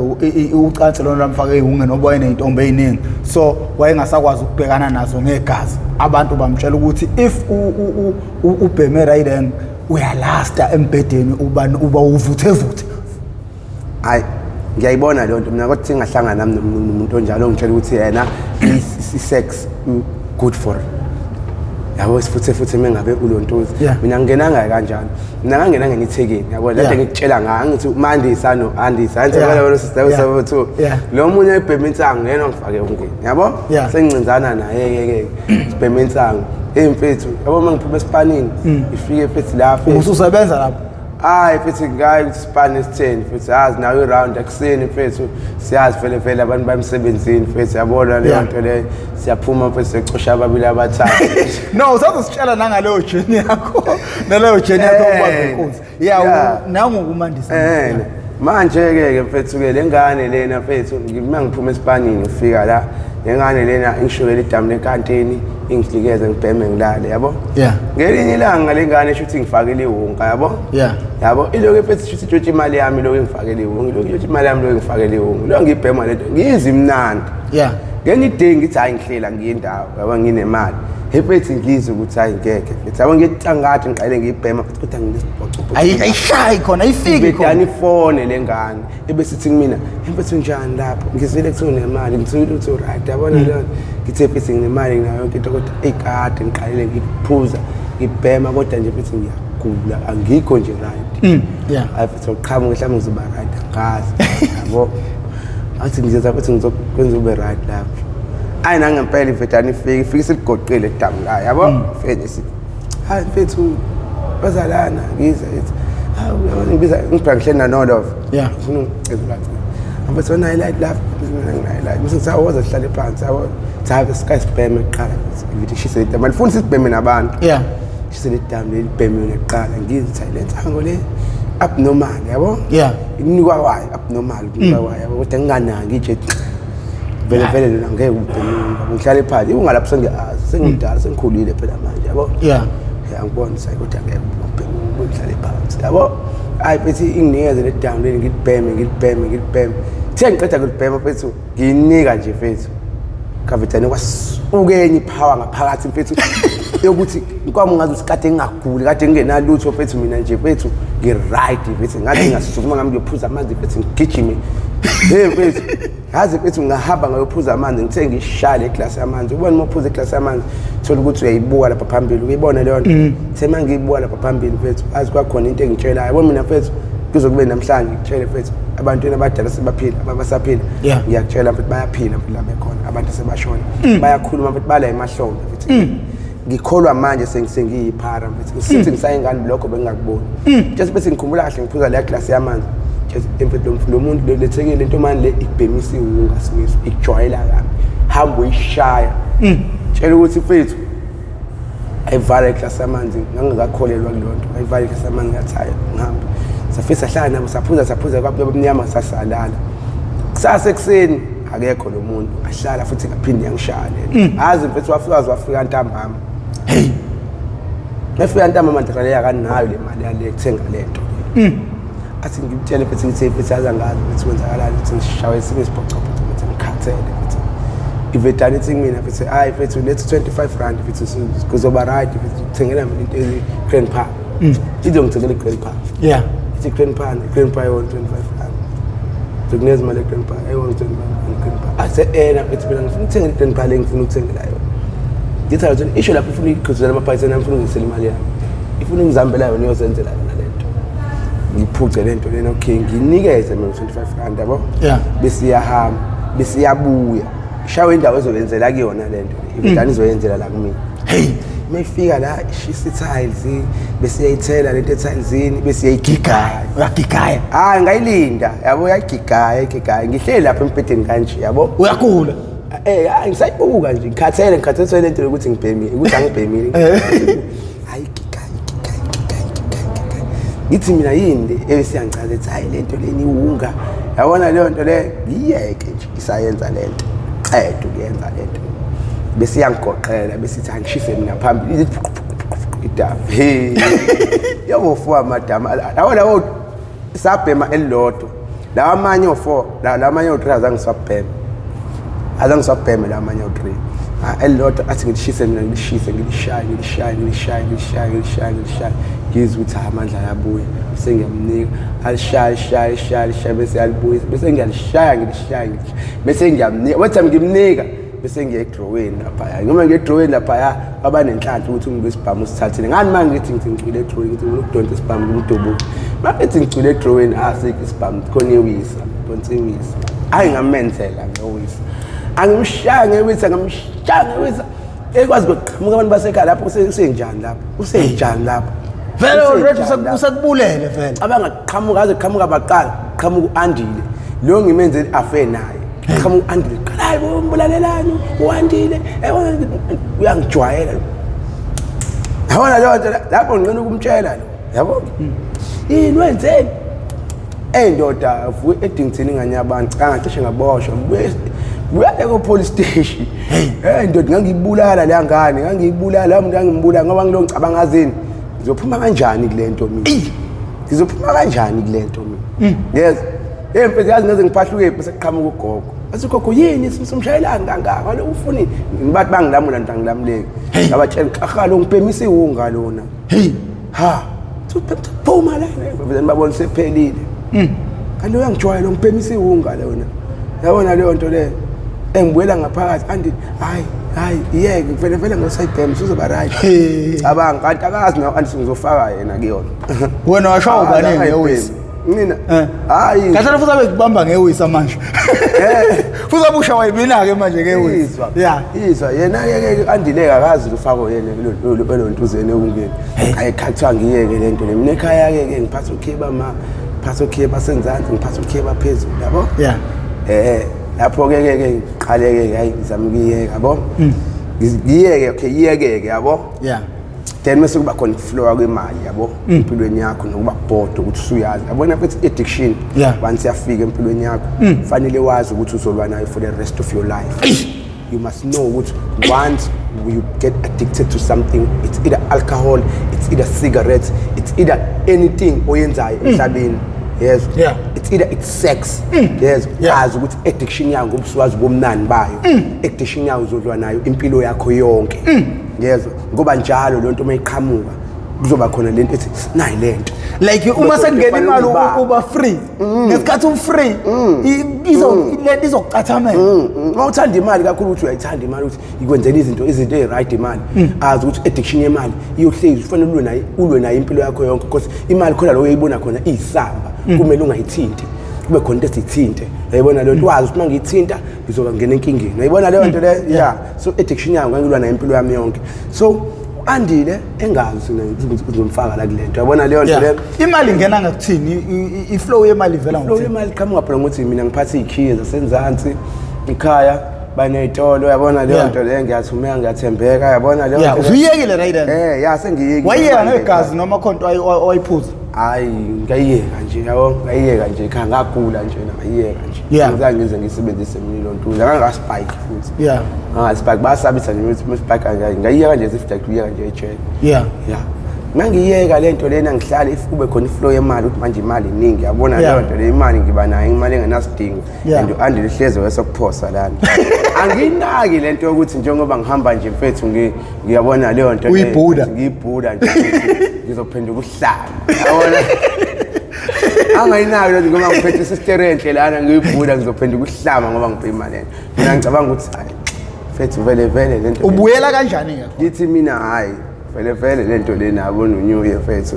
ucansi lona lamfake ihunge, noba wayeney'ntombi ey'ningi, so wayengasakwazi ukubhekana nazo ngegazi. Abantu bamtshela ukuthi if ubheme right, uyalasta embhedeni, uba uvuthevuthe. Hayi, ngiyayibona leyo nto mina, kodwa singahlangana nami nomuntu onjalo ongitshela ukuthi yena i-sex good for, yabo, sifuthe futhi mengabe ulontuzi. Mina ngingenanga kanjalo, mina ngangena ngenithekeni, yabo, lento ngikutshela ngayo, ngithi uMandisa no Andisa angithi lo sister two lo munye ebhema insangu, yena ngifake ungeni, yabo. Sengincinzana naye ke ke sibhema insangu, hey mfethu, yabo, uma ngiphuma esipanini, ifike mfethu la mfethu. Ususebenza lapho? Hayi mfethu, ngayi ukuthi sipane esitheni mfethu, yazi nayo i-round ekuseni mfethu, siyazi vele vele abantu bayemsebenzini mfethu, yabona leyo nto leyo, siyaphuma mfethu, siyocosha ababili abathathu. No, usazositshela nangaleyo journey yakho, naleyo journey yakho yokubamba inkunzi. Yeah, nangokumandisa. Manje-ke ke mfethu-ke le ngane lena mfethu, uma ngiphuma esipanini ngifika la, le ngane lena ingishukela idamu lenkantini, inginikeze ngibheme ngilale, yabo. Ngelinye ilanga le ngane shuthi ngifakele iwunga, yabo. Yabo, ilokhu mfethu shuthi itshontshe imali yami, ilokhu ngifakele iwunga, ilokhu itshontshe imali yami, ilokhu ngifakele iwunga, ilokhu ngibhema lento, ngiyizwa imnandi. Ngenye idey ngithi hhayi ngihlela ngiye indawo, yabo, nginemali. Mfethu ngizwe ukuthi hhayi ngeke mfethu, yabo, ngithi angathi ngiqale ngiyibhema futhi kodwa nginesibhoco. Ayishayi khona, ayifiki khona. Ibedani ifone le ngane ebesithi kumina, mfethu njani lapho, ngizwile kuthiwa unemali, ngizwile ukuthi uright, yabona leyo nto. Ngithe mfethu nginemali, nginayo yonke into, kodwa ekade ngiqalile ngiphuza ngibhema, kodwa nje mfethu ngiyagula, angikho nje right. Hayi mfethu uqhamuka mhlawumbe ngizoba right, angazi, yabo. Athi ngizenza futhi ngizokwenza ube right lapho. Ayi nangempela ivetani ifike, ifike isiligoqile idamu la, yabo. Mfethu isithi, hayi mfethu bazalana, ngiza ithi, hawu uyabona ngibiza ngibheka ngihleli naNolove. Ngifuna ungicela kancane. Mfethu wena highlight lapho, ngifuna highlight. Bese ngithi awoza sihlale phansi, yabo. Cha sike sibheme kuqala, ngithi shise idamu. Alifuni sibheme nabantu. Shise idamu leli bheme yona kuqala, ngithi hayi le nsango le abnormal, yabo. Inikwa wayo abnormal, kunikwa wayo, yabo, kodwa nginganaki nje. Vele vele lona ngeke ubheme, ngihlale phansi. Ungalapho sengiyazi, sengimdala, sengikhulile phela manje, yabo. Ya ngibona sayi kodwa ngeke ubheme, ngihlale phansi, yabo. Hayi mfethu inginikeze le down leli, ngilibheme ngilibheme ngilibheme. Uthe ngiqeda kulibhema mfethu, ngiyinika nje mfethu. Kavethane kwasuke enye ipower ngaphakathi mfethu yokuthi kwami ngazi ukuthi kade ngingaguli, kade ngingenalutho mfethu, mina nje mfethu ngi-right mfethu, ngathi ngasukuma ngami ngiyophuza amanzi mfethu, ngigijime. Hey mfethu, yazi mfethu ngahamba ngayophuza amanzi, ngithe ngishaya le glass yamanzi. Ubona uma uphuza iglass yamanzi, thola ukuthi uyayibuka lapha phambili, uyibona leyo nto. Ngithe uma ngiyibuka lapha phambili mfethu, azi kwakhona into engitshelayo. Yabo mina mfethu, kuze kube namhlanje ngitshele mfethu, abantwini abadala sebaphila, abasaphila. Ngiyakutshela mfethu, bayaphila mfethu la bekhona, abantu sebashona. Bayakhuluma mfethu, bala emahlombe mfethu. Ngikholwa manje sengiyiphara mfethu. Ngisithi ngisayingane lokho bengingakuboni. Just bese ngikhumbula kahle ngiphuza leya glass yamanzi. Just mfethu lo muntu lethekile lento manje le ikubhemisa iwunga simiso, ikujwayela kabi. Hamba uyishaya. Tshela ukuthi mfethu ayivala iglass yamanzi, ngangingakholelwa kuleyo nto. Ayivala iglass yamanzi, ngathi hayi ngihambe. Safike sahlala nabo, saphuza saphuza kwabamnyama, sasalala. Kusasa ekuseni akekho lo muntu, ahlala futhi ngaphinde yangishaya le. Azi mfethu wafika wafika ntambama. Hey. Ngafika ntambama manje leya akanayo le mali yale kuthenga lento. Athi ngimtshele mfethu, ngithe mfethu aza ngazi ukuthi kwenzakalani, ukuthi ngishawe esinye isibhocobhoco mfethu, ngikhathele mfethu. Ivedani ithi kumina mfethu, hayi mfethu lethu 25 rand mfethu, kuzoba right mfethu, uthengela mina into ezi grandpa. Izongithengela i-grandpa. Ithi grandpa, grandpa yona 25 rand. Zokuneza imali ye-grandpa, ayiwona 25 rand grandpa. Ase ena mfethu mina ngifuna ukuthenga i-grandpa le ngifuna ukuthengela yona. Ngithi alo isho lapho ifuna igqizela amapayiseni ami, ifuna ungisela imali yami. Ifuna ingizambela yona iyozenzela yona lento. Ngiphuce lento lena, okay, nginikeze mina 25 rand, yabo. Bese iyahamba, bese iyabuya. Ishawe indawo ezoyenzela kuyona lento. Ivedani izoyenzela la kumina. Hey, mayifika la ishisa i-tiles, bese iyayithela lento e-tilesini, bese iyayigigaya. Uyagigaya. Hayi ngayilinda, yabo, uyagigaya, igigaya. Ngihleli lapha embhedeni kanje, yabo. Uyagula. Hayi ngisayibuka nje, ngikhathele, ngikhathele lento yokuthi ngibhemile, ukuthi angibhemile. Hayi gigaya, gigaya, gigaya, gigaya, gigaya. Ngithi mina yini le esiyangichaza ethi hayi lento leni iwunga. Yabona leyo nto le, ngiyeke nje isayenza lento. Qeda ukuyenza lento. Bese iyangigoqela, bese ithi angishise mina phambili. Idama. Hey. Yabo four amadama. Lawo lawo sabhema elilodwa. Lawa amanye o4, lawa amanye o3 azange siwabheme. Azange siwabheme lawa amanye o3. Elilodwa athi ngilishise mina, ngilishise, ngilishaye, ngilishaye, ngilishaye, ngilishaye, ngilishaye, ngilishaye. Ngizwe ukuthi amandla ayabuya. Bese ngiyamnika, alishaye, shaye, shaye, shaye, bese yalibuyisa. Bese ngiyalishaya, ngilishaya, ngilishaya. Bese ngiyamnika. Wathi ngimnika, bese ngiya edrowini laphaya. Noma ngiye edrowini laphaya, baba nenhlanhla ukuthi umuntu wesibhamu usithathile. Ngani manje ngithi ngithi ngicwile edrowini, ngithi ngifuna ukudonsa isibhamu ngimdubule. Manje ngicwile edrowini, asikho isibhamu, khona iwisa, donsa iwisa. Hayi ngamenzela ngewisa. Angimshaya ngewisa, ngamshaya ngewisa. Ekwazi ukuqhamuka abantu basekhaya lapho, usenjani lapho? Usenjani lapho? Vele already Usejani lapha. usekubulele vele. Abangaqhamuka aze qhamuka baqala qhamuka u-Andile lo ngimenze i-affair naye, qhamuka u-Andile qala, hayi bo, mbulalelani u-Andile? Uyangijwayela lo, yabona leyo nto lapho nginqena ukumtshela lo, yabo, yini wenzeni? Eyi ndoda, vuke eDington ingane yabantu, angacishe ngaboshwa, ngibuye buya leko police station. Hey ndoda, ngangiyibulala leya ngane, ngangiyibulala leya muntu, ngangimbulala ngoba ngilo ngicabanga ngazini, ngizophuma kanjani kule nto mina, ngizophuma kanjani kule nto mina? Yes, hey mfethu, yazi ngaze ngiphahluke bese kuqhamuka ugogo, athi ugogo, yini simshayelani kangaka kaloku, ufuni ngibathi bangilamula nto, angilamuleki, ngabatshela xaha lo ngibhemisa iwunga lona. Hey. Ha, phuma la, vele babona sephelile, kanti uyangijwayela, ngibhemisa iwunga lona, yabona leyo nto leyo. Engibuyela ngaphakathi, andi hayi hayi, iyeke vele vele ngosayibhema uzoba right. Hey. Cabanga, kanti akazi nawo anti ngizofaka yena kuyona. Wena washawa ubani ngewisi? Mina? Eh. Hayi. Kahle futhi abe kubamba ngewisa manje. Futhi abusha wayibina ke manje ngewisa. Izwa. Yeah. Izwa yena ke ke andileka, akazi ufako yena elontuzeni ekungeni. Hayi, khathiwa ngiyeke lento le. Mina ekhaya ke ke ngiphatha ukhiba ma, ngiphatha ukhiba senzansi, ngiphatha ukhiba phezulu, yabo? Yeah. Lapho ke ke ke ngiqale ke, hayi, ngizama ukuyeka, yabo? Ngiyeke, okay, iyeke ke, yabo? Yeah. Then mase kuba khona ukuflowa kwemali, yabo, empilweni yakho, nokuba bored ukuthi usuyazi, yabona futhi addiction once yafika empilweni yakho, fanele wazi ukuthi uzolwa nayo for the rest of your life. You must know ukuthi once you get addicted to something, it's either alcohol, it's either cigarettes, it's either anything oyenzayo emhlabeni, yes, it's either it's sex, yes, wazi ukuthi addiction yayo, ngoba usuwazi ubumnandi bayo, addiction yayo uzolwa nayo impilo yakho yonke, yezwa, ngoba njalo lento uma iqhamuka kuzoba khona lento ethi nayi lento. Like uma Lokho sekungena kufanele imali uyibambe. uba free. Ngesikhathi u-free izo lento izokucathamela. Uma uthanda imali kakhulu, ukuthi uyayithanda imali, ukuthi ikwenzela izinto eyi-right imali, azi ukuthi addiction yemali iyohlezi, ufanele ulwe nayo, ulwe nayo impilo yakho yonke, because imali khona lo uyayibona khona iyisamba, kumele ungayithinti, kube khona into esiyithinte, uyayibona leyo nto, wazi ukuthi uma ngiyithinta ngizoba ngena enkingeni, uyayibona leyo nto leyo. Yeah, so addiction yayo ngangilwa nayo impilo yami yonke. So andile engazi ukuthi ngizomfaka la kule nto, uyabona leyo nto leyo. Imali ingena ngakuthini? I-flow yemali ivela Lo ngokuthini? imali iqhamuka phela ngokuthi mina ngiphathe iy'khiye zasenzansi ekhaya, baney'tolo, uyabona leyo nto leyo, ngiyathumeka, ngiyathembeka, uyabona leyo Yeah, nto leyo. usuyiyekile right then. Ya, sengiyekile. Wayiyeka ngegazi noma khona into owayiphuza? Hayi, ngayiyeka nje, yabo, ngayiyeka nje ekhaya, ngagula nje, ngayiyeka nje. Ngizange ngize ngiyisebenzise mina lo nto, ngangaspike futhi. Ngangaspike, bayasabisa nje ukuthi uma-spike kanje, ngayiyeka nje, sifike kuyeka nje ejele. Yeah. Mangiyeka le nto lena, ngihlale, if kube khona iflow yemali, ukuthi manje imali iningi, yabona leyo nto le, imali ngiba nayo, imali engenasidingo, and andile hleze wesokuphosa lana, angiyinaki le nto yokuthi njengoba ngihamba nje mfethu, ngiyabona leyo nto leyo, Uyibhuda. Ngiyibhuda nje, ngizophenduka uhlanga, yabona, angayinaki lento ngoba ngiphethe isister enhle lana, ngiyibhuda, ngizophenduka uhlama ngoba ngiphe imali enhle. Mina ngicabanga ukuthi hayi mfethu, vele vele le nto le. Ubuyela kanjani ke? Ngithi mina hayi, vele vele le nto lena, yabona unyuye mfethu,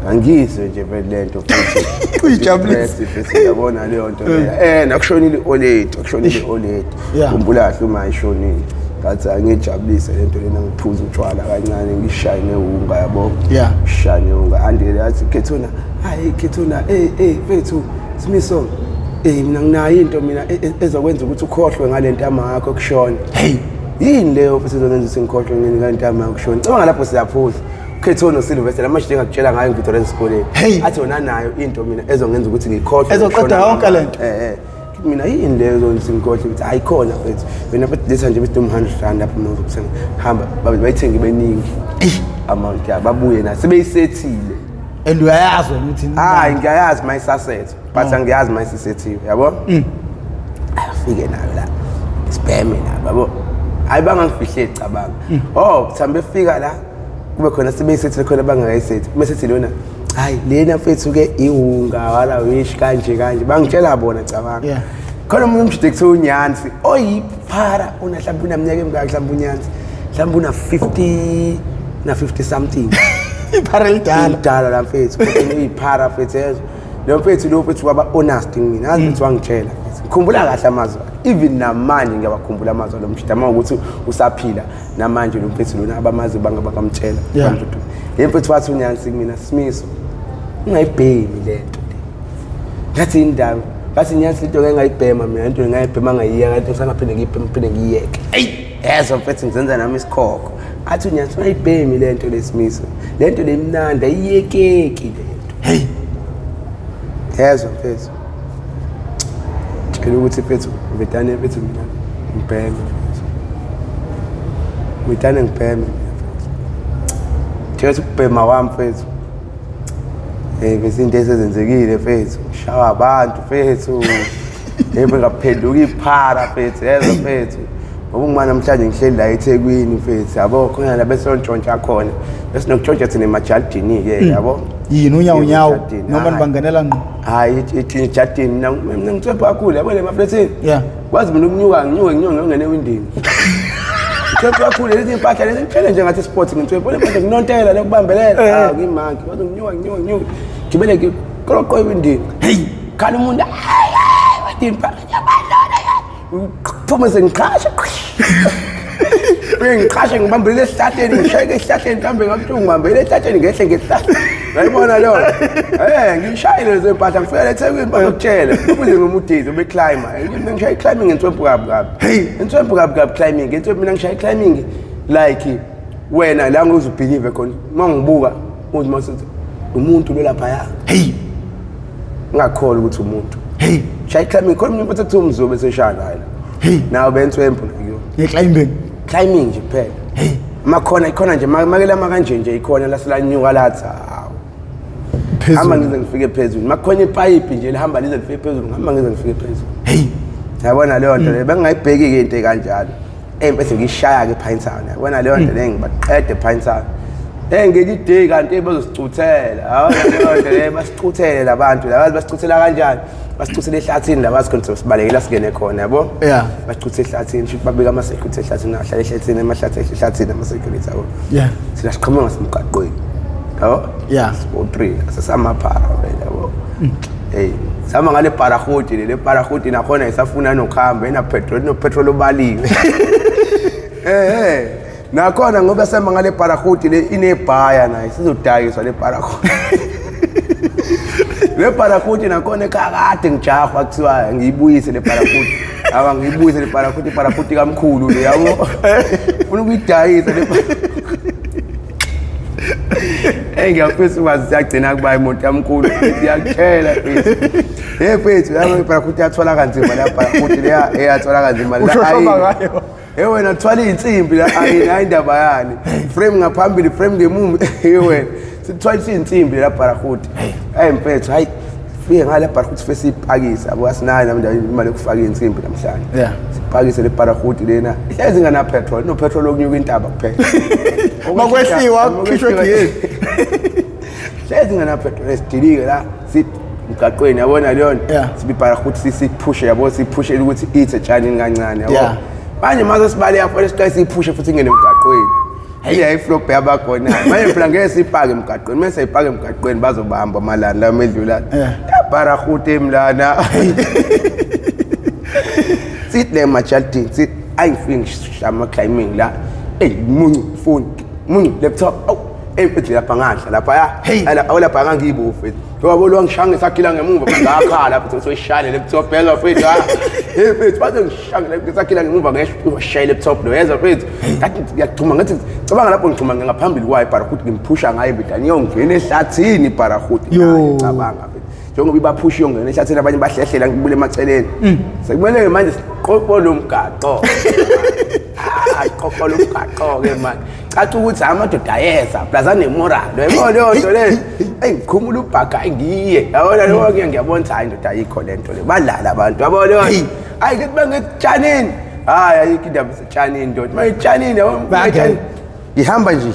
angizwe nje vele le nto futhi. Uyijabulise. Futhi yabona leyo nto leyo, nakushonile i-oledi, akushonile i-oledi. Khumbula kahle uma ishonile, ngathi angijabulise le nto lena, ngiphuze utshwala kancane, ngishaye newunga, yabo. Ngishaye newunga, andile athi Khethuna, hayi Khethuna, mfethu Simiso, mina nginayo into mina ezokwenza ukuthi ukhohlwe ngale nto yama yakho kushona. Hey. Yini leyo futhi ezokwenza ukuthi ngikhohlwe ngale nto yama yakho kushona? Cabanga lapho siyaphuza. Ukhetho noSylvester lamanje ngakutshela ngayo ngivitore esikoleni. Hey. Athi wona nayo into mina ezongenza ukuthi ngikhohlwe. Ezoqeda ngikushona yonke ngama- le nto. Mina yini leyo ezongenza ukuthi ngikhohlwe? Ukuthi hayi khona mfethu. Wena futhi letha nje bese 100 rand lapho uma uzokuthenga. Hamba babe bayithenge beningi. Amount ya babuye na sebeyisethile. And uyayazi wena ukuthi Hayi, ngiyayazi mayisasethe, but angiyazi mayisisethiwe, yabo? Afike nayo la. Sibheme nabo, yabo. Hayi, bangangifihleli, cabanga. Oh, mhlawumbe efika la kube khona sebeyisethile, khona bangayisethi. Mase lona, hayi lena mfethu ke iwunga wala wish kanje kanje, bangitshela bona, cabanga. Khona umuntu umjide kuthiwa uNyansi oyiphara, una mhlawumbe unaminyaka emingaki, mhlawumbe uNyansi mhlawumbe una 50 na 50 something. Iphara elidala. Elidala la mfethu, kodwa uyiphara mfethu, yezwa lo mfethu, lo mfethu waba honest mina, ngazi ukuthi wangitshela mfethu. Ngikhumbula kahle amazwi akhe, even namanje ngiyawakhumbula amazwi alo mjida, uma ukuthi usaphila namanje lo mfethu lona, abamazi bangamtshela. Bamfethu. Yebo mfethu, wathi unyansi kumina, Simiso, ungayibhemi le nto le. Ngathi indaba, ngathi nyansi into ngeke ngayibhema mina, into ngayibhema ngayiyeka, ngathi ngisangaphinde ngiyibheme, ngiphinde ngiyiyeke. Eyi, yezwa mfethu, ngizenza nami isikhokho. Athi unyansi, ungayibhemi le nto le, Simiso, le nto le imnandi, ayiyekeki le nto. Hey. Yezwa mfethu, tshela ukuthi mfethu ngivele mfethu mina ngibheme mfethu, ngivele ngibheme mina mfethu. Tshela ukuthi ukubhema kwami mfethu, bese into esezenzekile mfethu, shawa abantu mfethu, yebo, ngaphenduka iphara mfethu. Yezwa mfethu, ngoba ngima namhlanje ngihleli la eThekwini mfethu, yabo, khona la bese ontshontsha khona, bese nokuntshontsha thina emajalidini-ke, yabo. Yini, unyawo unyawo? Ejardini, Noma hhayi. nibangenela ngqo? Hayi, ejardini mina ngicwepha kakhulu, yabo, le emaflethini. Kwazi mina ukunyuka, nginyuke nginyuke ngiyongena ewindini. Ngicwepha kakhulu lezi mpahla lezi, ngitshele nje ngathi sport, ngicwepha le mpahla, nginontela lokubambelela. Ah, ngimanki kwazi nginyuka nginyuka nginyuka, gibele ngikoloqo ewindini. Hey, khala umuntu, hayi hayi, windini phakathi yabalona, phume sengiqhasha, ngiqhashe, ngibambelele esihlahleni, ngishayeke esihlahleni, mhlawumbe ngabuhlungu, ngibambelele esihlahleni, ngehle ngesihlahla. Ngayibona leyo, ngishayile lezo mpahla, ngifika eThekwini, bazokutshela ubuze ngomudizi ube-climber. Mina ngishaya i-climbing ngenswempu kabi kabi. Hey. Inswempu kabi kabi, climbing inswempu. Mina ngishaya i-climbing like wena la ngize ubelieve khona uma ngibuka uthi masithi umuntu lo laphaya. Hey. Ngingakholwa ukuthi umuntu. Hey. Shaya i-climbing khona umuntu futhi kuthiwa umzulu beseshaya naye la. Hey. Nawe benswempu nayo. Nge-climbing? Climbing nje kuphela. Hey. Amakhona ikhona nje makelama kanje nje, ikhona lasilanyuka lathi hawu, hamba Phezulu. Ngize ngifike phezulu. Makukhona ipayipi nje lihamba lize lifike phezulu, ngihamba ngize ngifike phezulu. Hey. Yabona leyo nto leyo, bengingayibheki-ke into ekanjalo. Bese ngiyishaya-ke ePinetown, yabona leyo nto leyo, ngibaqede ePinetown. Ngenye i-day kanti bazosicuthela, yabona leyo nto leyo, basicuthele la bantu laba. Basicuthela kanjani? Basicuthele ehlathini la, bazi khona sibalekela singene khona, yabo. Bacuthe ehlathini, shuthi babeka ama-security ehlathini, ahlala ehlathini, emahlathi ehlathini ama-security, yabo. Thina siqhamuka ngasemgaqweni, yabo. Sibo-three sesamaphara vele, yabo. Hey, sihamba ngale parahoti le parahoti nakhona isafuna nokuhamba, ina-petrol, ino-petrol obaliwe. Nakhona ngoba sihamba ngale parahoti le inebhaya nayo, sizodayiswa le parahoti. Le parahoti nakhona kakade ngijahwa, kuthiwa ngiyibuyise le parahoti. Aba ngiyibuyise le parahoti, iparahoti kamkhulu le, yabo. Ufuna ukuyidayisa le. Ngiyafisa ukwazi siyagcina kuba imoto yamkhulu, ngiyakutshela mfethu. Hey mfethu, yabo, ibharakuti yathwala kanzima la bharakuti leya, eyathola kanzima la. Ushoshoma ngayo. Hey wena, thwala iy'nsimbi la, ayini, hayi indaba yani. Frame ngaphambili, frame ngemuva. Hey wena, sithwalisa iy'nsimbi la bharakuti. Hey mfethu, hayi fike ngale bharakuti sifike siyipakise, yabo, asinayo nami imali yokufaka iy'nsimbi namhlanje. Sipakise le bharakuti lena. Ihlezi ingana petrol, no petrol okunyuka intaba kuphela. Makwehliwa, kukhishwe egiyeni. Hlezi ingana petrol, esidilike la sithi emgaqweni, yabona leyo nto. Sibe ibharakuti siphushe, yabo, siphushele ukuthi ithi etshanini kancane, yabo. Manje mase sibaleka kufanele siqale siyiphushe futhi ingene emgaqweni. Iya iflop yabakhona. Manje phela ngeke sipake emgaqweni, mase siyipake emgaqweni bazobamba amalani la medlula. Bharakuti emlana. Sithi le majaldini, sithi ayingifike ngishaya ama climbing la. Ey, muncu phone, muncu laptop. Awu, ey mfethu, lapha ngadla lapha ya. Hey. Ala awulapha ngangiyibo mfethu. Ngoba lo ngishaya ngesagila ngemuva ngakhala futhi soyishaya le laptop, yezwa mfethu, ha. Hey mfethu, baze ngishaya ngesagila ngemuva, ngesho shaya laptop lo, yezwa mfethu. Ngathi ngiyagxuma, ngathi cabanga lapho ngigxuma ngaphambili kwayo ibharakuti, ngimphusha ngayo ibidani iyongena ehlathini ibharakuti. Yo. Cabanga mfethu. Njengoba ibaphusha iyongena ehlathini, abanye bahlehlela ngibule emaceleni. Sekumele manje siqoqole umgaqo. Ah, qoqola umgaqo ke manje. Caca ukuthi amadoda ayeza plus anemoral. Yebo leyo nto le. Ey, ngikhumula ubhaka ngiye. Yabona leyo ke, ngiyabona ukuthi hayi ndoda, ayikho le nto le. Balala abantu. Yabo leyo. Hayi ngithi bangetshanini. Hayi, ayikho indaba setshanini ndoda. Mayitshanini, yabo. Bangena. Ngihamba nje.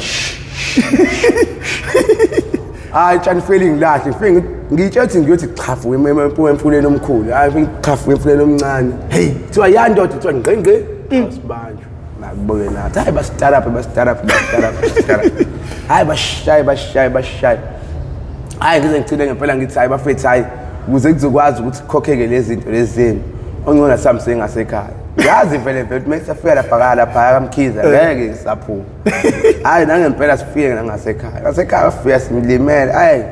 Hayi tshani feeling lahle, ngifike ngitshe ukuthi ngiyothi chafu emfuleni omkhulu, hayi ngifike chafu emfuleni omncane. Hey. Kuthiwa ya ndoda, kuthiwa ngqi ngqi, sibanjwe nakubuke nathi. Hayi basitaraphe, basitaraphe, basitaraphe, basitaraphe, hayi bashaye, bashaye, bashaye. Hayi ngize ngigcine ngempela ngithi hayi bafethu, hayi ukuze kuzokwazi ukuthi kukhokheke lezi zinto lezi zenu, ongcono sihambe sengasekhaya. Yazi vele vele ukuthi mesafika lapha ka lapha kaMkhize ngeke sisaphuma. Hayi nangempela sifike nangasekhaya. Ngasekhaya sifika simlimele. Hayi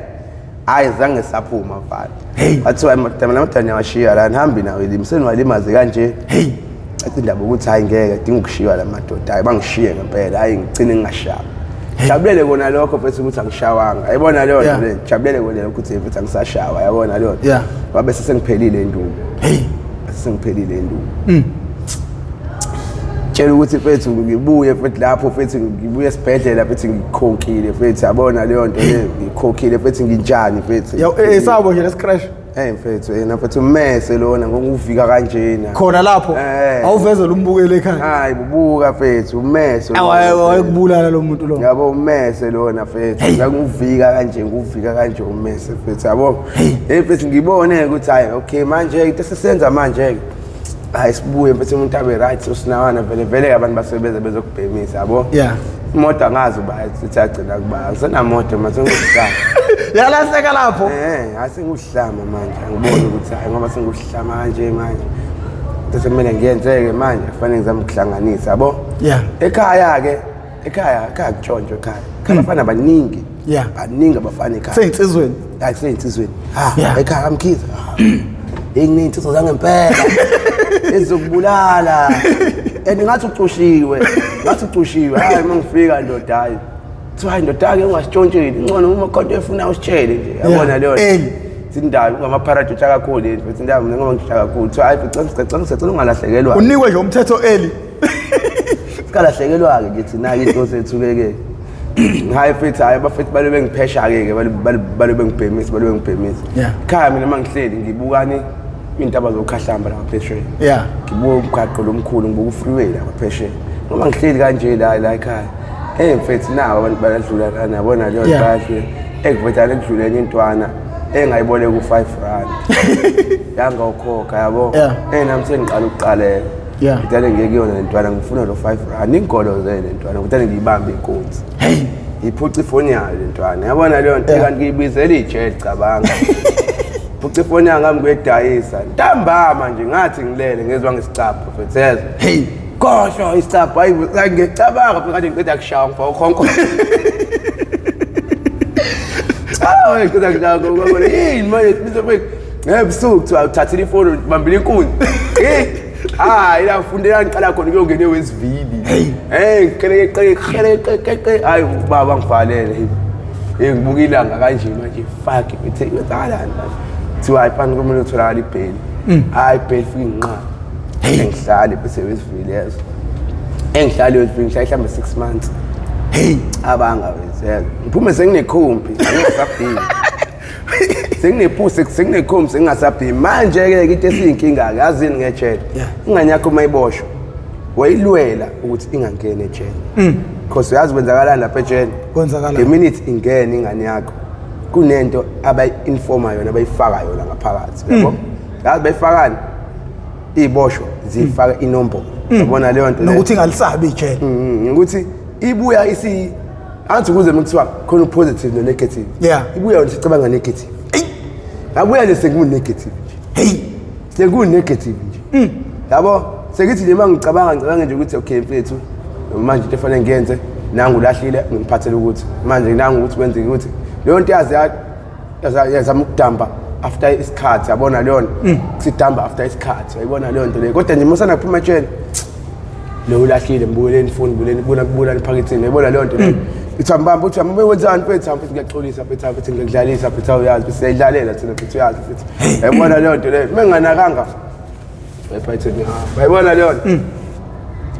hayi zange saphuma mfana. Hey. Kwathiwa madama lamadana niyawashiya la nihambi nawo elimi seniwalimaze kanje. Hey. Athi indaba ukuthi hayi ngeke dinga ukushiywa la madoda. Hayi bangishiye ngempela. Hayi ngigcine ngingashawa. Jabulele kona lokho mfethu ukuthi angishawanga. Yayibona leyo nto le. Jabulele kona lokho ukuthi mfethu angisashawa. Yabona leyo nto. Yeah. Wabe sesengiphelile induku. Hey. Sengiphelile induku. Tshela ukuthi mfethu ngibuye futhi lapho mfethu ngibuye esibhedlela mfethu ngikhokhile mfethu yabona leyo nto le ngikhokhile mfethu nginjani mfethu. Yo, sabo nje lescrash. Hey mfethu yena mfethu umese lona ngokuvika kanjena. Khona lapho Eh. awuvezela umbukeli ekhaya. Hayi bubuka mfethu umese. lona, mfethu. Wayekubulala lo muntu lo. Yabo umese lona mfethu. Ngakuvika kanje nguvika kanje umese mfethu yabo. Hey mfethu ngibone ukuthi hayi okay manje into esisenza manje ke. Hayi sibuye mfethu umuntu abe right usinawana vele vele abantu basebenza bezokubhemisa yabo. Yeah. Imoto angazi uba ithi agcina kuba angisenamoto manje senguhlama. Yalahleka lapho. Eh, asenguhlama manje angiboni ukuthi hayi ngoba senguhlama kanje manje. Into sekumele ngiyenzeke manje kufanele ngizame ukuhlanganisa yabo. Yeah. Ekhaya ke, ekhaya ekhaya kutshontshwa ekhaya. Ekhaya abafana baningi. Yeah. Baningi abafana ekhaya. Seyinsizweni. Hayi kuseyinsizweni. Ha, Yeah. ekhaya kaMkhize. Nginey'nsizwa zangempela. Ezizokubulala. And ngathi ucushiwe. Ngathi ucushiwe. Hayi uma ngifika ndoda hayi. Kuthiwa hayi ndoda ke ungasitshontsheli. Ngcono uma khonto efuna usitshele nje. Yabona leyo. Early. Indaba ungamapharadox kakhulu yini futhi indaba mina ngoba ngisha kakhulu. Kuthiwa hayi cela cela ungalahlekelwa. Unikwe nje umthetho early. Sikalahlekelwa-ke nje thina-ke into zethu-ke ke. Hayi futhi hayi abafethu balobe bengiphesha-ke ke balobe bengibhemisa balobe bengibhemisa. Yeah. Ekhaya mina uma ngihleli ngibukani iy'ntaba zokhahlamba la ngaphesheya. Yeah. Ngibuka umgwaqo lomkhulu ngibuka u-freeway la ngaphesheya. Noma ngihleli kanje la la ekhaya. Eh mfethu nabo abantu bayadlula lana yabona leyo Yeah. bayadlula. Ekuvetane kudlule enye intwana engayiboleka u-5 rand. Yangawukhokha yabo. Yeah. Eh nami sengiqala ukuqaleka. Yeah. Ngidale ngiye kuyona le ntwana ngifuna lo 5 rand ingolozele le ntwana ngidale ngiyibambe inkunzi. Hey. Iphuca ifoni yayo le ntwana. Yabona leyo nto Yeah. kanti ngiyibizela ijele cabanga. Phuca ifoni yami ngami kuyedayisa. Ntambama nje ngathi ngilele ngezwa ngesicapha mfethu yezwa. Hey. Kosho isicapha hayi ngicabanga futhi kade ngiqeda kushaya ngifaka ukhonko. Cha ngiqeda kushaya ngifaka yini manje sibize mfethu. Ngebusuku kuthiwa uthathile ifoni ubambile inkunzi. Eh hayi la ngifundela ngiqala khona kuyongena ewesivili. Hey. Hey ngiqele qele qele qele hayi ubaba ngivalele. Hey ngibuka ilanga kanje manje fuck ngithe kwenzakalani manje. Kuthiwa hayi fani kumele utholakala ibheli. Hayi ibheli fika inqa. Hey. Ngihlale bese wesivili yezo. Engihlale wesivili ngihlale mhlawumbe 6 months. Hey. Abanga wezelo. Ngiphume senginekhumbi ngingasabhili. Senginephusi senginekhumbi sengingasabhili. Manje ke into esiyinkinga ke yazini ngejele. Yeah. Ingane yakho mayiboshwa wayilwela ukuthi ingangeni ejele. Because uyazi kwenzakalani lapha ejele. Kwenzakalani? The minute ingene ingane yakho kunento abayi-informa yona abayifaka yona ngaphakathi yabo. Yazi bayifakani? Iboshwa zifaka inombolo. Yabona leyo nto leyo? Nokuthi ingalisabi ijele. Ukuthi ibuya isi angithi ukuze kuthiwa khona u-positive no-negative. Yeah. Ibuya yona isicabanga negative. Yabuya nje seku-negative nje. Hey. Seku-negative nje. Yabo sekuthi nje uma ngicabanga ngicabanga nje ukuthi okay mfethu manje into efanele ngiyenze nangu ulahlile ngimphathele ukuthi manje nangu ukuthi kwenzeke ukuthi leyo nto yaze yazama ukudamba after isikhathi yabona leyo nto sidamba after isikhathi yayibona leyo nto leyo kodwa nje musana kuphuma etsheni lo ulahlile mbukeleni ifoni mbuleni kubona kubulani phaketheni yayibona leyo nto leyo ithi ambamba uthi ambe wenzani mfethu mfethu ngiyaxolisa mfethu mfethu ngiyakudlalisa mfethu awuyazi mfethu siyayidlalela thina mfethu uyazi mfethu yayibona leyo nto leyo menganakanga ephaketheni yayibona leyo nto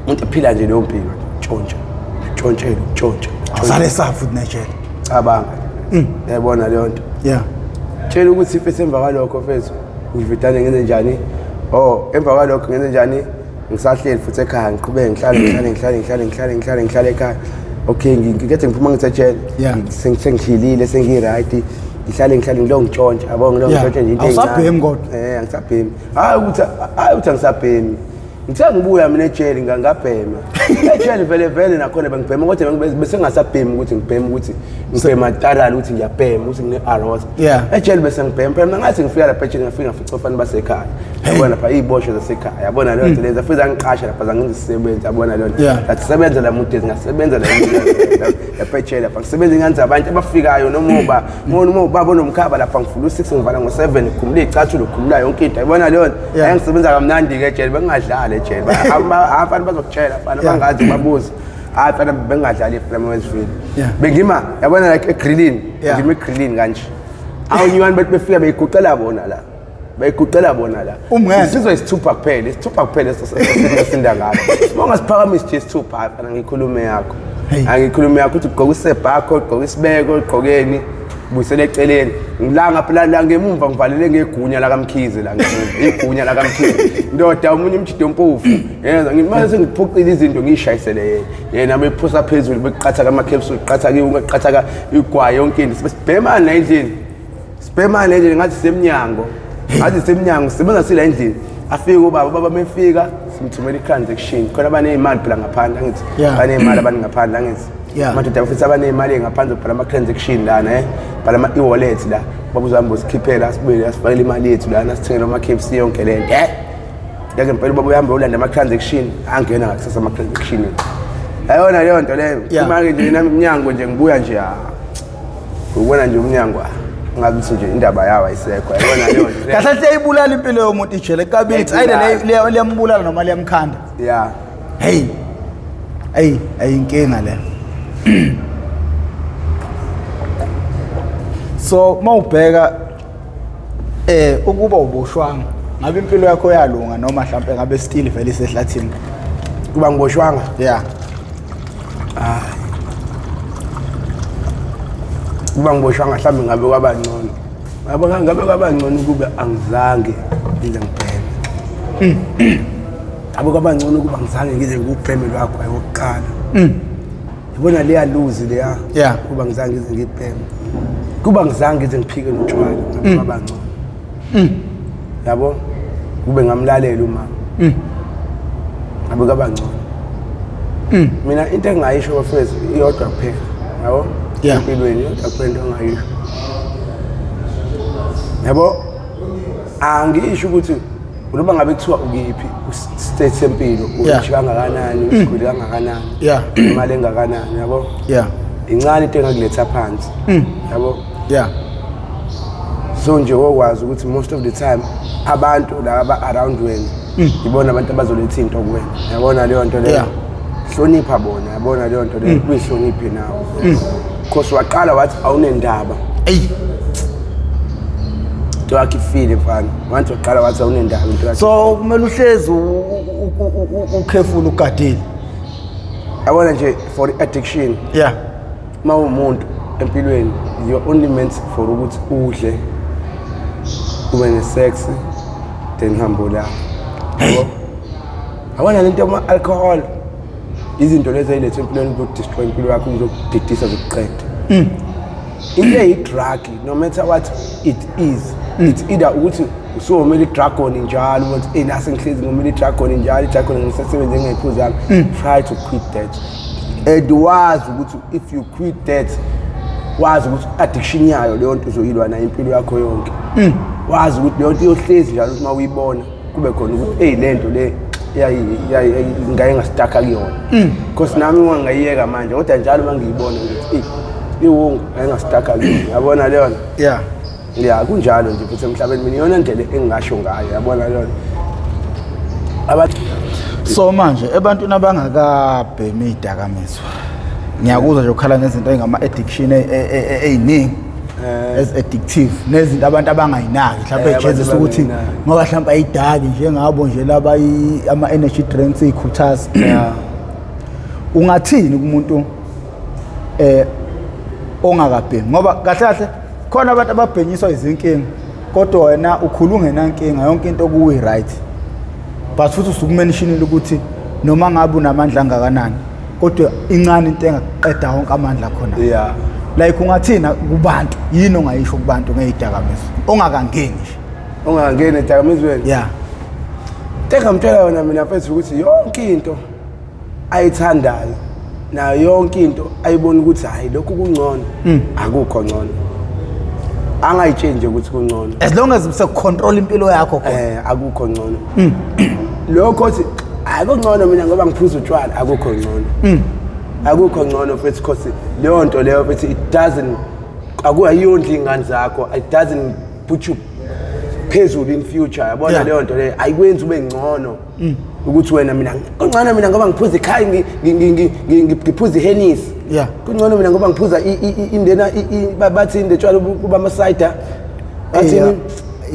umuntu ephila nje leyo mpilo tshontsha tshontshele tshontsha Awusale safi futhi nejele. cabanga yayibona leyo nto Yeah. tshela ukuthi mfethu emva kwalokho mfethu ngividane ngenze njani oh emva kwalokho ngenze njani ngisahleli futhi ekhaya ngiqhubeke ngihlale ngihlale ngihlale ngihlale ngihlale ngihlale ngihlale ekhaya okay ngikethe ngiphuma ngithejele Yeah. sengihilile sengi-right ngihlale ngihlale ngilo ngitshontsha yabo ngilo Yeah. ngitshontsha nje into Awusabhemi encane. kodwa? Eh angisabhemi hayi ukuthi hayi ukuthi angisabhemi Ngithe ngibuya mina ejele ngangabhema. Ejele vele vele nakhona bengibhema kodwa bese ngingasabhemi ukuthi ngibhema ukuthi ngibhema tarala ukuthi ngiyabhema ukuthi ngine-arosa. Ejele bese ngibhema phela mina ngathi ngifika lapha ejele ngafika ngafica ofana basekhaya. Yabona lapha iy'boshwe zasekhaya yabona leyo nto leyo zafike zangiqasha lapha zangenza isisebenzi yabona leyo nto. Ngathi sebenza la muntu ngasebenza la lapha ejele lapha ngisebenza ingane zabantu abafikayo noma uba noma ubaba onomkhaba lapha ngivula u-6 ngivala ngo-7 ngikhumula iy'cathulo ngikhumula yonke into yabona leyo nto. Ngisebenza kamnandi-ke ejele bengingadlali ejele abafana bazokutshela fana bangazi babuze hayi fana bengingadlali ifilm wezifile bengima yabona like egrillini ngima egrillini kanje awunyuwani bethi befika beyiguqela bona la bayiguqela bona la sizwe isithupha kuphela isithupha kuphela esinda ngakho uma ungasiphakamisi nje isithupha hayi fana ngikhulume yakho angikhulume yakho ukuthi ugqoke isebhakho ugqoke isibeko ugqokeni buyisele eceleni ngilanga phela la ngemumva ngivalele ngegunya lakamkhize la ngemumva igunya lakamkhize ndoda omunye umjido ompofu yeza ngimanje sengiphucile izinto ngiyishayisele yena yena bephosa phezulu bekuqatha kama capsule qatha ke qatha ka igwayi yonke into sibhemana la endlini sibhemana endlini ngathi semnyango ngathi semnyango sisebenza sila endlini afike ubaba ubaba mefika simthumela i-transaction khona baney'mali phela ngaphandle angithi baney'mali abantu ngaphandle angithi amadoda futhi abaney'mali ngaphandle ubhala ama-transaction lana bhala ama-e-wallet la baba uzohamba usikhiphela asibuyele asifakele imali yethu lana sithengele ama-KFC yonke le nto yake ngempela ubaba uyahamba uyolanda ama-transaction angena ngakusasa ama-transaction ayona leyo nto leyo uma-ke nje nami umnyango nje ngibuya nje ubona nje umnyango ngabe ukuthi nje indaba yawo ayisekho ayibona leyo nto kahle kahle iyayibulala impilo yomuntu ijele kabili it's either liyambulala noma liyamkhanda yeah hey ayi ayinkinga le so mawubheka ukuba uboshwanga ngabe impilo yakho yalunga noma mhlambe ngabe still vele isehlathini kuba ngiboshwanga yeah kuba ngiboshwanga mhlawumbe ngabe kwaba ngcono ngabe ngabe kwaba ngcono ukube angizange ngize ngibheme ngabe kwaba ngcono ukuba ngizange ngize ngikubheme lwagwayi wokuqala yabona leya luzi leya kuba ngizange ngize ngibheme kuba ngizange ngize ngiphike notshwala ngabe kwaba ngcono yabo kube ngamlalela umama ngabe kwaba ngcono mina into engingayisho bafethu iyodwa kuphela yabo empilweni iyodwa kuphela into engingayisho yabo angisho ukuthi noma ngabe kuthiwa ukiphi state sempilo urich kangakanani usigwili kangakanani imali engakanani yabo incane into engakuletha phansi yabo so nje wokwazi ukuthi most of the time abantu laba around wena ibona abantu abazoletha into kuwena yabona leyo nto leyo hlonipha bona yabona leyo nto leyo uyihloniphe nawe because waqala wathi awunendaba eyi into yakho ifile mfana once waqala wathi awunendaba into yakho so kumele uhlezi ukhefula ugadile yabona nje for addiction uma uwumuntu empilweni you're only meant for ukuthi udle ube ne-sex then uhambe ulala yabo yabona lento yama-alcohol izinto lezi eyilethe empilweni kuzokudestroy impilo yakho kuzokudidisa zokuqeda into eyi-drug no matter what it is it's either ukuthi usuwomela i-dragon njalo ukuthi eyi nase ngihlezi ngomela i-dragon njalo i-dragon ngisasebenze ngingayiphuzanga try to quit that and wazi ukuthi if you quit that wazi ukuthi addiction yayo leyo nto uzoyilwa nayo impilo yakho yonke wazi ukuthi leyo nto iyohlezi njalo ukuthi uma uyibona kube khona ukuthi eyi le nto le ngaye ngasitaka kuyona because nami uma ngayiyeka manje kodwa njalo uma ngiyibona ngithi eyi iwungu ngaye ngasitaka kuyona yabona leyo nto ya kunjalo nje futhi emhlabeni mina iyona ndlela engingasho ngayo yabona leyo nto so manje ebantwini abangakabhemi iy'dakamizwa ngiyakuzwa nje ukukhala ngezinto ey'ngama-addiction ey'ningi as addictive nezinto abantu abangayinaki mhlawumbe ejezisa ukuthi ngoba mhlawumbe ayidaki njengabo nje laba ama-energy drinks iy'khuthazi ungathini kumuntu ongakabhemi ngoba kahle kahle khona abantu ababhenyiswa izinkinga kodwa wena ukhula ungenankinga yonke into kuyi right but futhi usukumenishinile ukuthi noma ngabe unamandla angakanani kodwa incane into engakuqeda wonke amandla khona like ungathina kubantu yini ongayisho kubantu ngeyidakamizwa ongakangeni nje ongakangeni edakamizweni yeah. Into engamtshela yona mina mfethu ukuthi yonke into ayithandayo nayo yonke into ayibona ukuthi hayi lokhu kungcono, akukho ngcono, angayitsheli nje ukuthi kungcono. As long as sekucontrol impilo yakho khona. Akukho ngcono lokho othi akungcono mina ngoba ngiphuza utshwala, akukho ngcono, akukho ngcono futhi, cause leyo nto leyo futhi it doesn't, akuyondli ingane zakho, it doesn't put you phezulu in future, yabona. Leyo nto leyo ayikwenzi ube ngcono ukuthi wena mina kungcono mina ngoba ngiphuza ikhaya, ngiphuza iHennessy. Kungcono mina ngoba ngiphuza indena bathi indetshwala kuba ama-cider, bathini?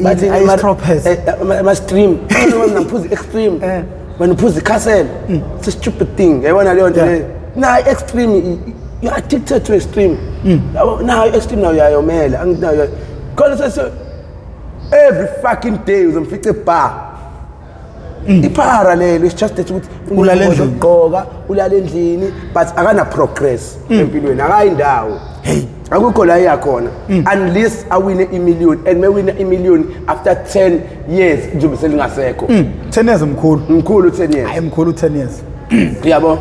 Bathini? I-Stropes. Ama-stream. Kungcono mina ngiphuza i-extreme. Wena uphuza iCastle. It's a stupid thing, yabona leyo nto leyo. Na i-extreme, you are addicted to extreme, yabo. Nayo i-extreme nayo uyayomela, anginayo khona sese every fucking day uzomfica ebar, iphara lelo. It's just that ukuthi Ulala endlini. Ugqoka, ulala endlini, but akana progress empilweni, akayindawo. Hey. Akukho la iyakhona unless awine imillion, and mewina imillion after 10 years njengoba selingasekho. 10 years mkhulu. Mkhulu 10 years. Hayi, mkhulu 10 years. Yabo.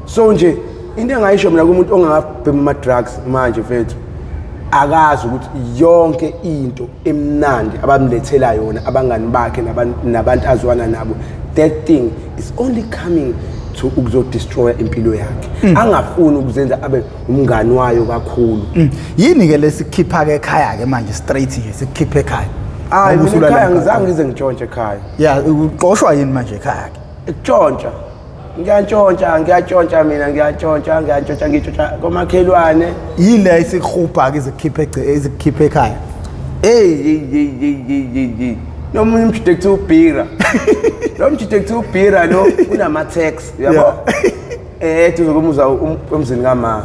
So nje into engayisho mina kumuntu ongakabhema ama-drugs manje mfethu, akazi ukuthi yonke into emnandi abamlethela yona abangani bakhe nabantu azwana nabo, that thing is only coming to ukuzodestroya impilo yakhe. Angafuni ukuzenza abe umngani wayo kakhulu. Yini ke lesikhipha ke ekhaya ke manje, straight nje sikukhipha ekhaya? Hayi, Ngoba mina usulala ekhaya emgaqweni. ngizange ngize ngitshontshe ekhaya. Yeah, uxoshwa yini manje ekhaya ke? Ukutshontsha, ngiyantshontsha, ngiyatshontsha mina, ngiyatshontsha, ngiyantshontsha, ngitshontsha komakhelwane. Yini le isikuhupha ke izikukhipha izikukhipha ekhaya? Hey, hey, hey, hey, hey, hey, hey. Nomunye umjide kuthiwa uBhira. Lo mjide kuthiwa uBhira lo unama-tax, uyabo? Eduze komuza emzini kama.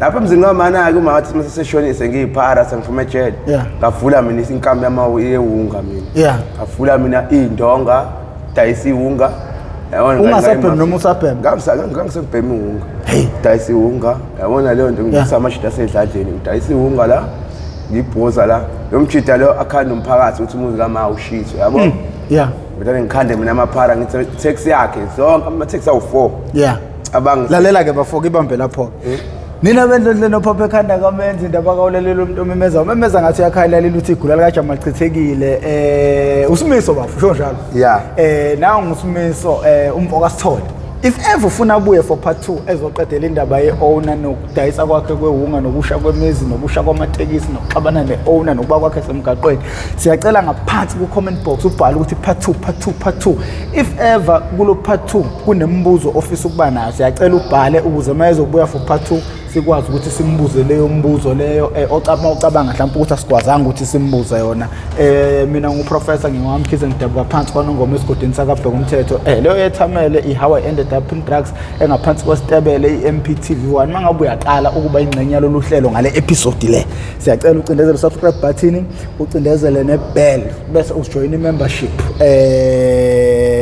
Lapha emzini kama na-ke uma wathi mase seshonise ngiyiphara sengifuma ejele. Ngavula mina inkambi yama yewunga mina. Ngavula mina iy'ndonga, dayisa iwunga. Yabona, Ungasabhemi noma usabhema? Ngangisebhema iwunga. Hey. Dayisa iwunga. Yabona leyo nto, ngisa amashida asedladleni, ngidayisa iwunga la. Ngibhoza la. Lo mjida lo akhanda umphakathi ukuthi umuzi kama ushiswe, yabo? Ngivele ngikhande mina amaphara, ngithi taxi yakhe zonke ama-taxi awu-4. Cabanga. Lalela ke bafo, ibambe lapho. Nina bendlondle nophapha ekhanda kamenzi indaba kawulalela umuntu omemeza umemeza ngathi uyakhalalela uthi igula likajama lichithekile, usimiso bafo, usho njalo. Nawu ngusimiso, umfo kaSithole. If ever ufuna abuye for part 2 ezoqedela indaba ye-owner nokudayisa kwakhe kwewunga nokusha kwemizi nokusha kwamatekisi nokuxabana ne-owner nokuba kwakhe semgaqweni, siyacela ngaphansi ku-comment box ubhale ukuthi part 2, part 2, part 2. If ever kulo part 2 kunemibuzo ofisa ukuba nayo, siyacela ubhale ukuze uma ezobuya for part 2 sikwazi ukuthi simbuze leyo mbuzo leyo, ucabanga mhlawumbe ukuthi asikwazanga ukuthi simbuze yona. Mina nguprofessor ngingowaMkhize, ngidabuka phansi kwaNongoma esigodini sakabheka umthetho. Leyo yethamele i-How I Ended Up in Drugs engaphansi kwesitebele i-MPTV 1. Mangabe uyaqala ukuba ingxenye yalolu hlelo ngale episode le, siyacela ucindezele subscribe button, ucindezele ne-bell bese ujoin i-membership.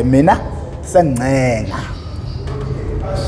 Mina sengincenga.